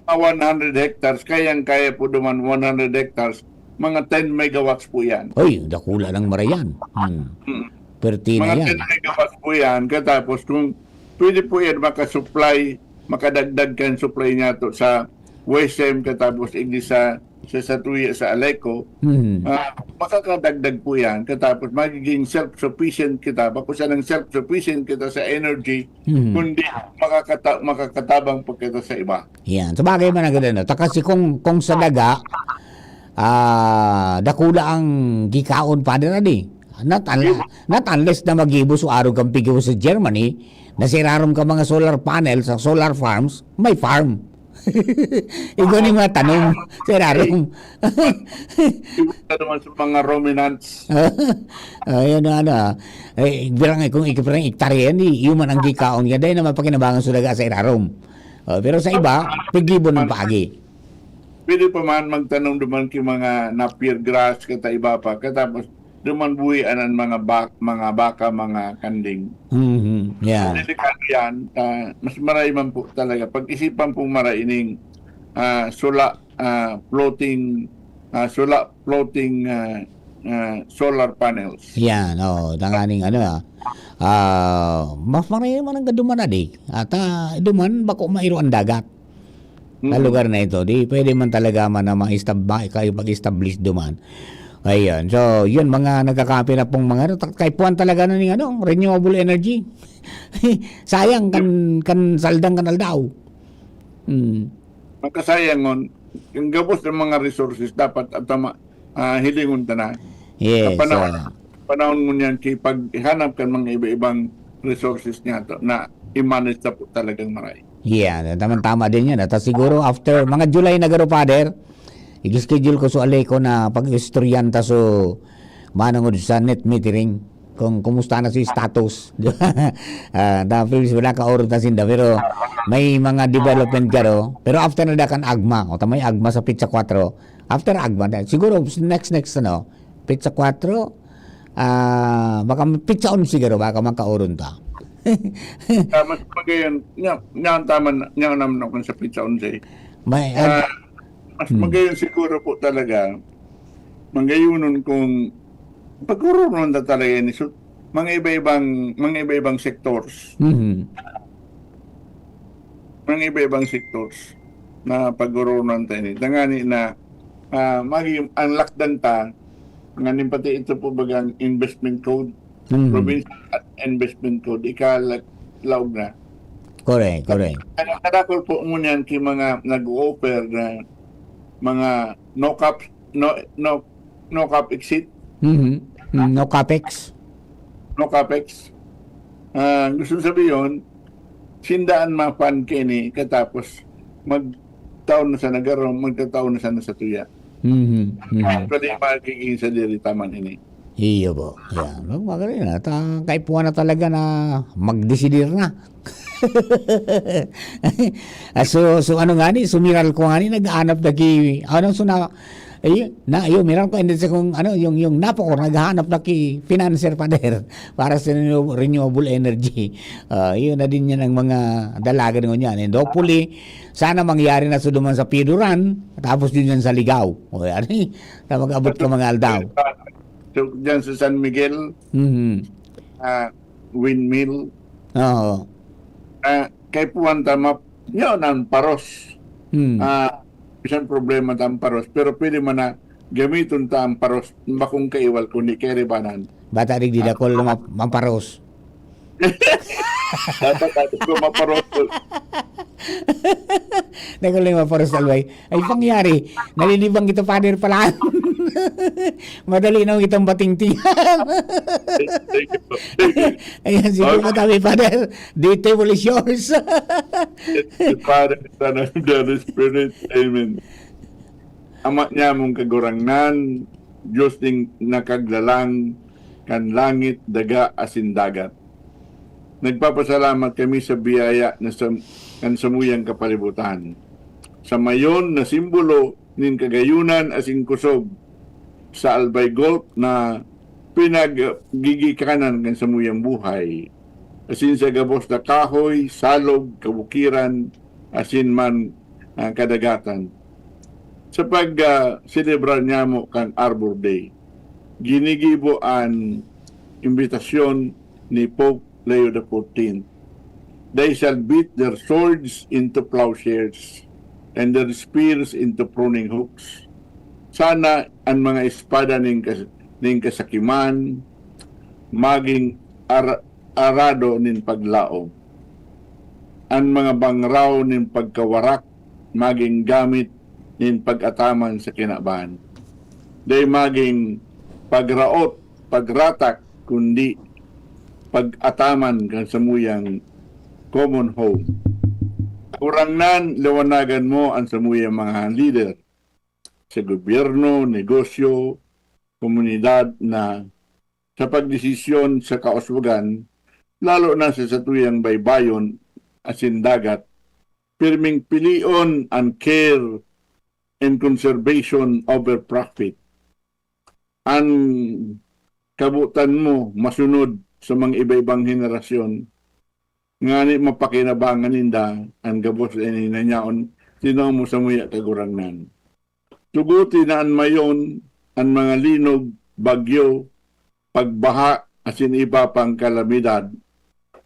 Mga one hundred hectares, kayang-kaya po duman one hundred hectares, mga ten megawatts po yan. Oy, dakula ng marayan. Hmm. Hmm. Pertina Mga yan. ten megawatts po yan. Katapos kung pwede po yan makasupply, makadagdag kan supply niya to sa WESM, katapos igdi sa sa, sa tuya sa Aleco, Mhm. ah, makakadagdag po yan. Katapos magiging self-sufficient kita. Bako sanang self-sufficient kita sa energy, Mhm. kundi makakata-, makakatabang pa kita sa iba. Yan. Sabagay man ang ganun, no? Ta kasi kung, kung sa daga, ah, dakula ang gikaon, Father, adi. Not unless, not unless na maggibo so arog kang pigibo sa Germany, na sa irarom ka mga solar panels, sa solar farms, may farm. Igwa ni mga tanom sa irarom. Iba naman sa mga ruminants. Ayun, ano, ah. Eh, birang, kung ikipirang hektarya yan, di, yun man ang gikaon niya. Dahil naman pakinabangan sa daga sa irarom. Oh, pero sa iba, pigibo ng paagi. Pwede pa man magtanom duman ki mga napier grass, kata iba pa. Katapos, duman buhi anan mga bak-, mga baka, mga kanding. Mhm, yeah. Delikado yan. Ah, mas maray man po talaga. Pag-isipan pong maray ining, ah, sula, ah, floating, ah, sula floating, ah, ah, solar panels. Yan, oh, tanganing ano, ah. Ah, mas maray man ang gaduman na di. At, ah, duman, bako mairo ang dagat sa Mm. lugar na ito. Di pwede man talaga man na ma-estab-, ma-, kayo mag-establish duman. Ayan. So, yun, mga nagkakape na pong mga ano, ta-, kaipuhan talaga na ning ano, renewable energy. Sayang kan, kan saldang kan aldaw. Mm. Makasayangon, yung gabos ng mga resources dapat at tama, ah, hilingon ta na. Yes, Sa panahon, ah. panahon mo niyan, kipaghanap kan mga iba-ibang resources niya to, na i-manage na po talagang maray. Yeah, tama-tama din yan. At siguro after mga July na garo, Father, i-schedule ko sa Aleco na pag-istoryan ta so manungod sa net metering. Kung kumusta na si status. Di ba? Ah, na previous wala ka oras na sinda, pero may mga development garo. Pero after na dakan agma, o ta may agma sa pitsa kwatro. After agma na, siguro next, next, ano, pitsa kwatro, ah, baka pitsa onse garo, baka magkaoron ta. Ah, mas magayon, nya, nya ang tama na, nya ang naman ako sa pitsa onse. May, Ah, ag- mas Hmm. magayon siguro po talaga, magayonon kung pagkururuan ta talaga ini, so, mga iba-ibang, mga iba-ibang sectors. Mhm. Mga iba-ibang sectors na pagkururuan ta ini. Tangani na, ah, magiging ang lakdan ta, nganing pati ito po bagang investment code, Mhm. provincial investment code, ikalaog na. Correct, correct. Ang kadakol po mo niyan ki mga nag-o-offer na mga no cap, no, no, no cap exit. Mhm. Mm, no capex. No capex. Ah, gusto sabihin, sindaan ma-fund kini, katapos magtaon na sa nagaro, magtataon na sana sa tuya. Mhm, mhm. Actually, magiging sa diri taman ini. Iyo po. Yan. Magaling na. Ta-, kaipuhan na talaga na magdesidir na. Ah, so, so ano nga ni, sumiral ko nga ni, naghahanap na ki, ano, so na, eh, na, yun, miral ko, hindi sa kung, ano, yung, yung napako, naghahanap na ki financier, Father, para sa renew-, renewable energy. Ah, yun na din yan ang mga dalagan ko niyan. And hopefully, sana mangyari na sa duman sa Piduran, tapos din yan sa Ligao. O, yan, na mag-abot ka mga aldaw. So, dyan sa San Miguel, Mhm. ah, windmill. Oo. Ah, kay puwan ta map-, yun ang paros. Hmm. Ah, isang problema ta ang paros, pero pwede man na gamiton ta ang paros, bakong kaiwal, kundi kay ribanan. Bata digdi Ah. dakol na map-, maparos. Dapat, dapat ko maparos. Dakol na maparos, Albay. Ay, pangyari, nalilibang kita, Father, pala. Madali na kitang batingtingan. Thank you po. Thank you. Ayan, sige Okay. po, tabi, Father. The table is yours. The Father, Son, and the Holy Spirit. Amen. Ama niya mong Kagurangnan, Diyos ding nakaglalang kan langit, daga, asin dagat. Nagpapasalamat kami sa biyaya na sa, kan samuyang kapalibutan. Sa mayon na simbolo nin kagayunan asin kusog sa Albay Gulf na pinaggigikanan kan samuyang buhay, asin sa gabos na kahoy, salog, kabukiran, asin man, ah, kadagatan. Sa pag, ah, selebrar niyamo kan Arbor Day, ginigibo an imbitasyon ni Pope Leo the fourteenth. "They shall beat their swords into plowshares and their spears into pruning hooks. Sana an mga espada nin kas-, nin kasakiman magin ara-, arado nin paglaom, an mga bangraw nin pagkawarak magin gamit nin pag-ataman sa kinaban. Dai magin pagraot, pagratak, kundi pag-ataman kan samuyang common home. Kagurangnan, liwanagan mo an samuyang mga lider sa gobyerno, negosyo, komunidad na sa pagdesisyon sa kauswagan, lalo na sa satuyang baybayon asin dagat, pirming pilion an care and conservation over profit. An kabotan mo masunod sa mga iba-ibang henerasyon, ngani mapakinabangan ninda an gabos na ini na yaon, tinaw mo samuya, Kagurangnan. Tuguti na an mayon, an mga linog, bagyo, pagbaha, asin iba pang kalamidad.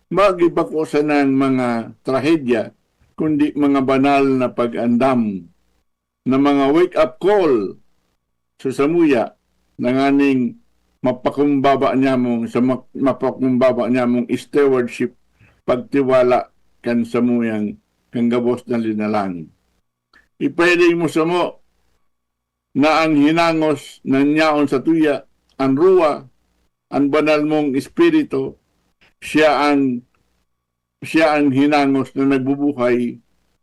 Magibako sanang mga trahedya, kundi mga banal na pag-andam, na mga wake-up call sa samuya, na nganing mapakumbaba nyamong, sa mak-, mapakumbaba nyamong stewardship, pagtiwala kan samuyang kan gabos na linalang. Ipahiling mo samo na ang hinangos na yaon sa tuya, an Ruwa, an banal mong Espiritu, siya ang, siya ang hinangos na nagbubuhay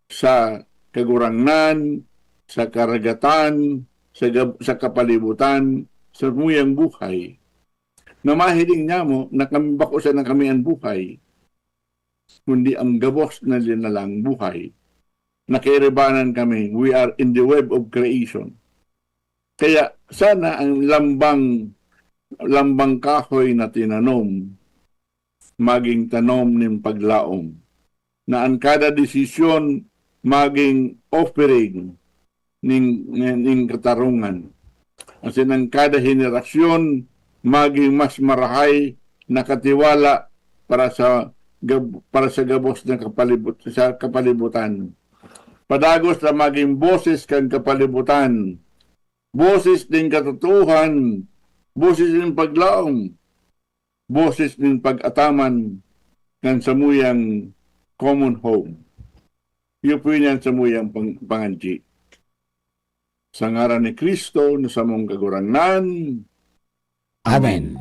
sa kagurangnan, sa karagatan, sa gab-, sa kapalibutan, sa samuyang buhay. Na mahiling nyamo na kami, bako sana kami an buhay, kundi ang gabos na linalang buhay. Nakairibanan kami. We are in the web of creation. Kaya sana ang lambang, lambang kahoy na tinanom, magin tanom nin paglaom, na an kada desisyon magin offering nin, nin, nin katarungan. Asin an kada henerasyon magin mas marahay na katiwala para sa gab-, para sa gabos na kapalibot-, sa kapalibutan. Padagos na magin boses kan kapalibutan, boses nin katotoohan, boses nin paglaom, boses nin pag-ataman kan samuyang common home. Iyo po yan samuyang pang-, pangadji. Sa ngaran ni Cristo na samong Kagurangnan. Amen.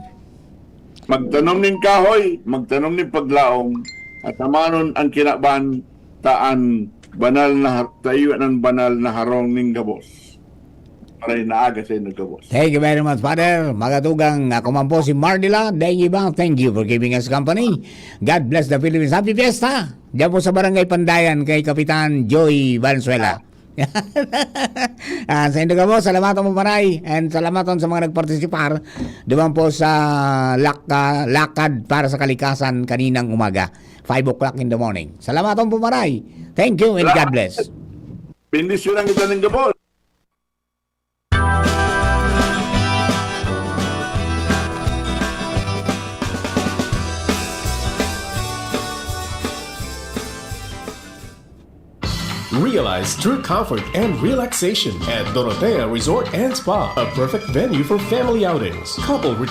Magtanom nin kahoy, magtanom nin paglaom, at amanon ang kinaban, ta an banal na har-, ta iyo an banal na harong nin gabos. Maray na aga sa inyo gabos. Thank you very much, Father. Magatugang, ako man po si Mardila Dengiba. Thank you for giving us company. God bless the Philippines. Happy Fiesta! Diyan po sa Barangay Pandayan kay Kapitan Joey Valenzuela. Ah, sa inyo gabos, salamaton po, Maray. And salamaton sa mga nagpartisipar duman po sa lak-, ah, lakad para sa kalikasan kaninang umaga, five o'clock in the morning. Salamaton po, Maray. Thank you and God bless. Bendisyonan kita nin gabos. Realize true comfort and relaxation at Dorotea Resort and Spa, a perfect venue for family outings, couple retreats,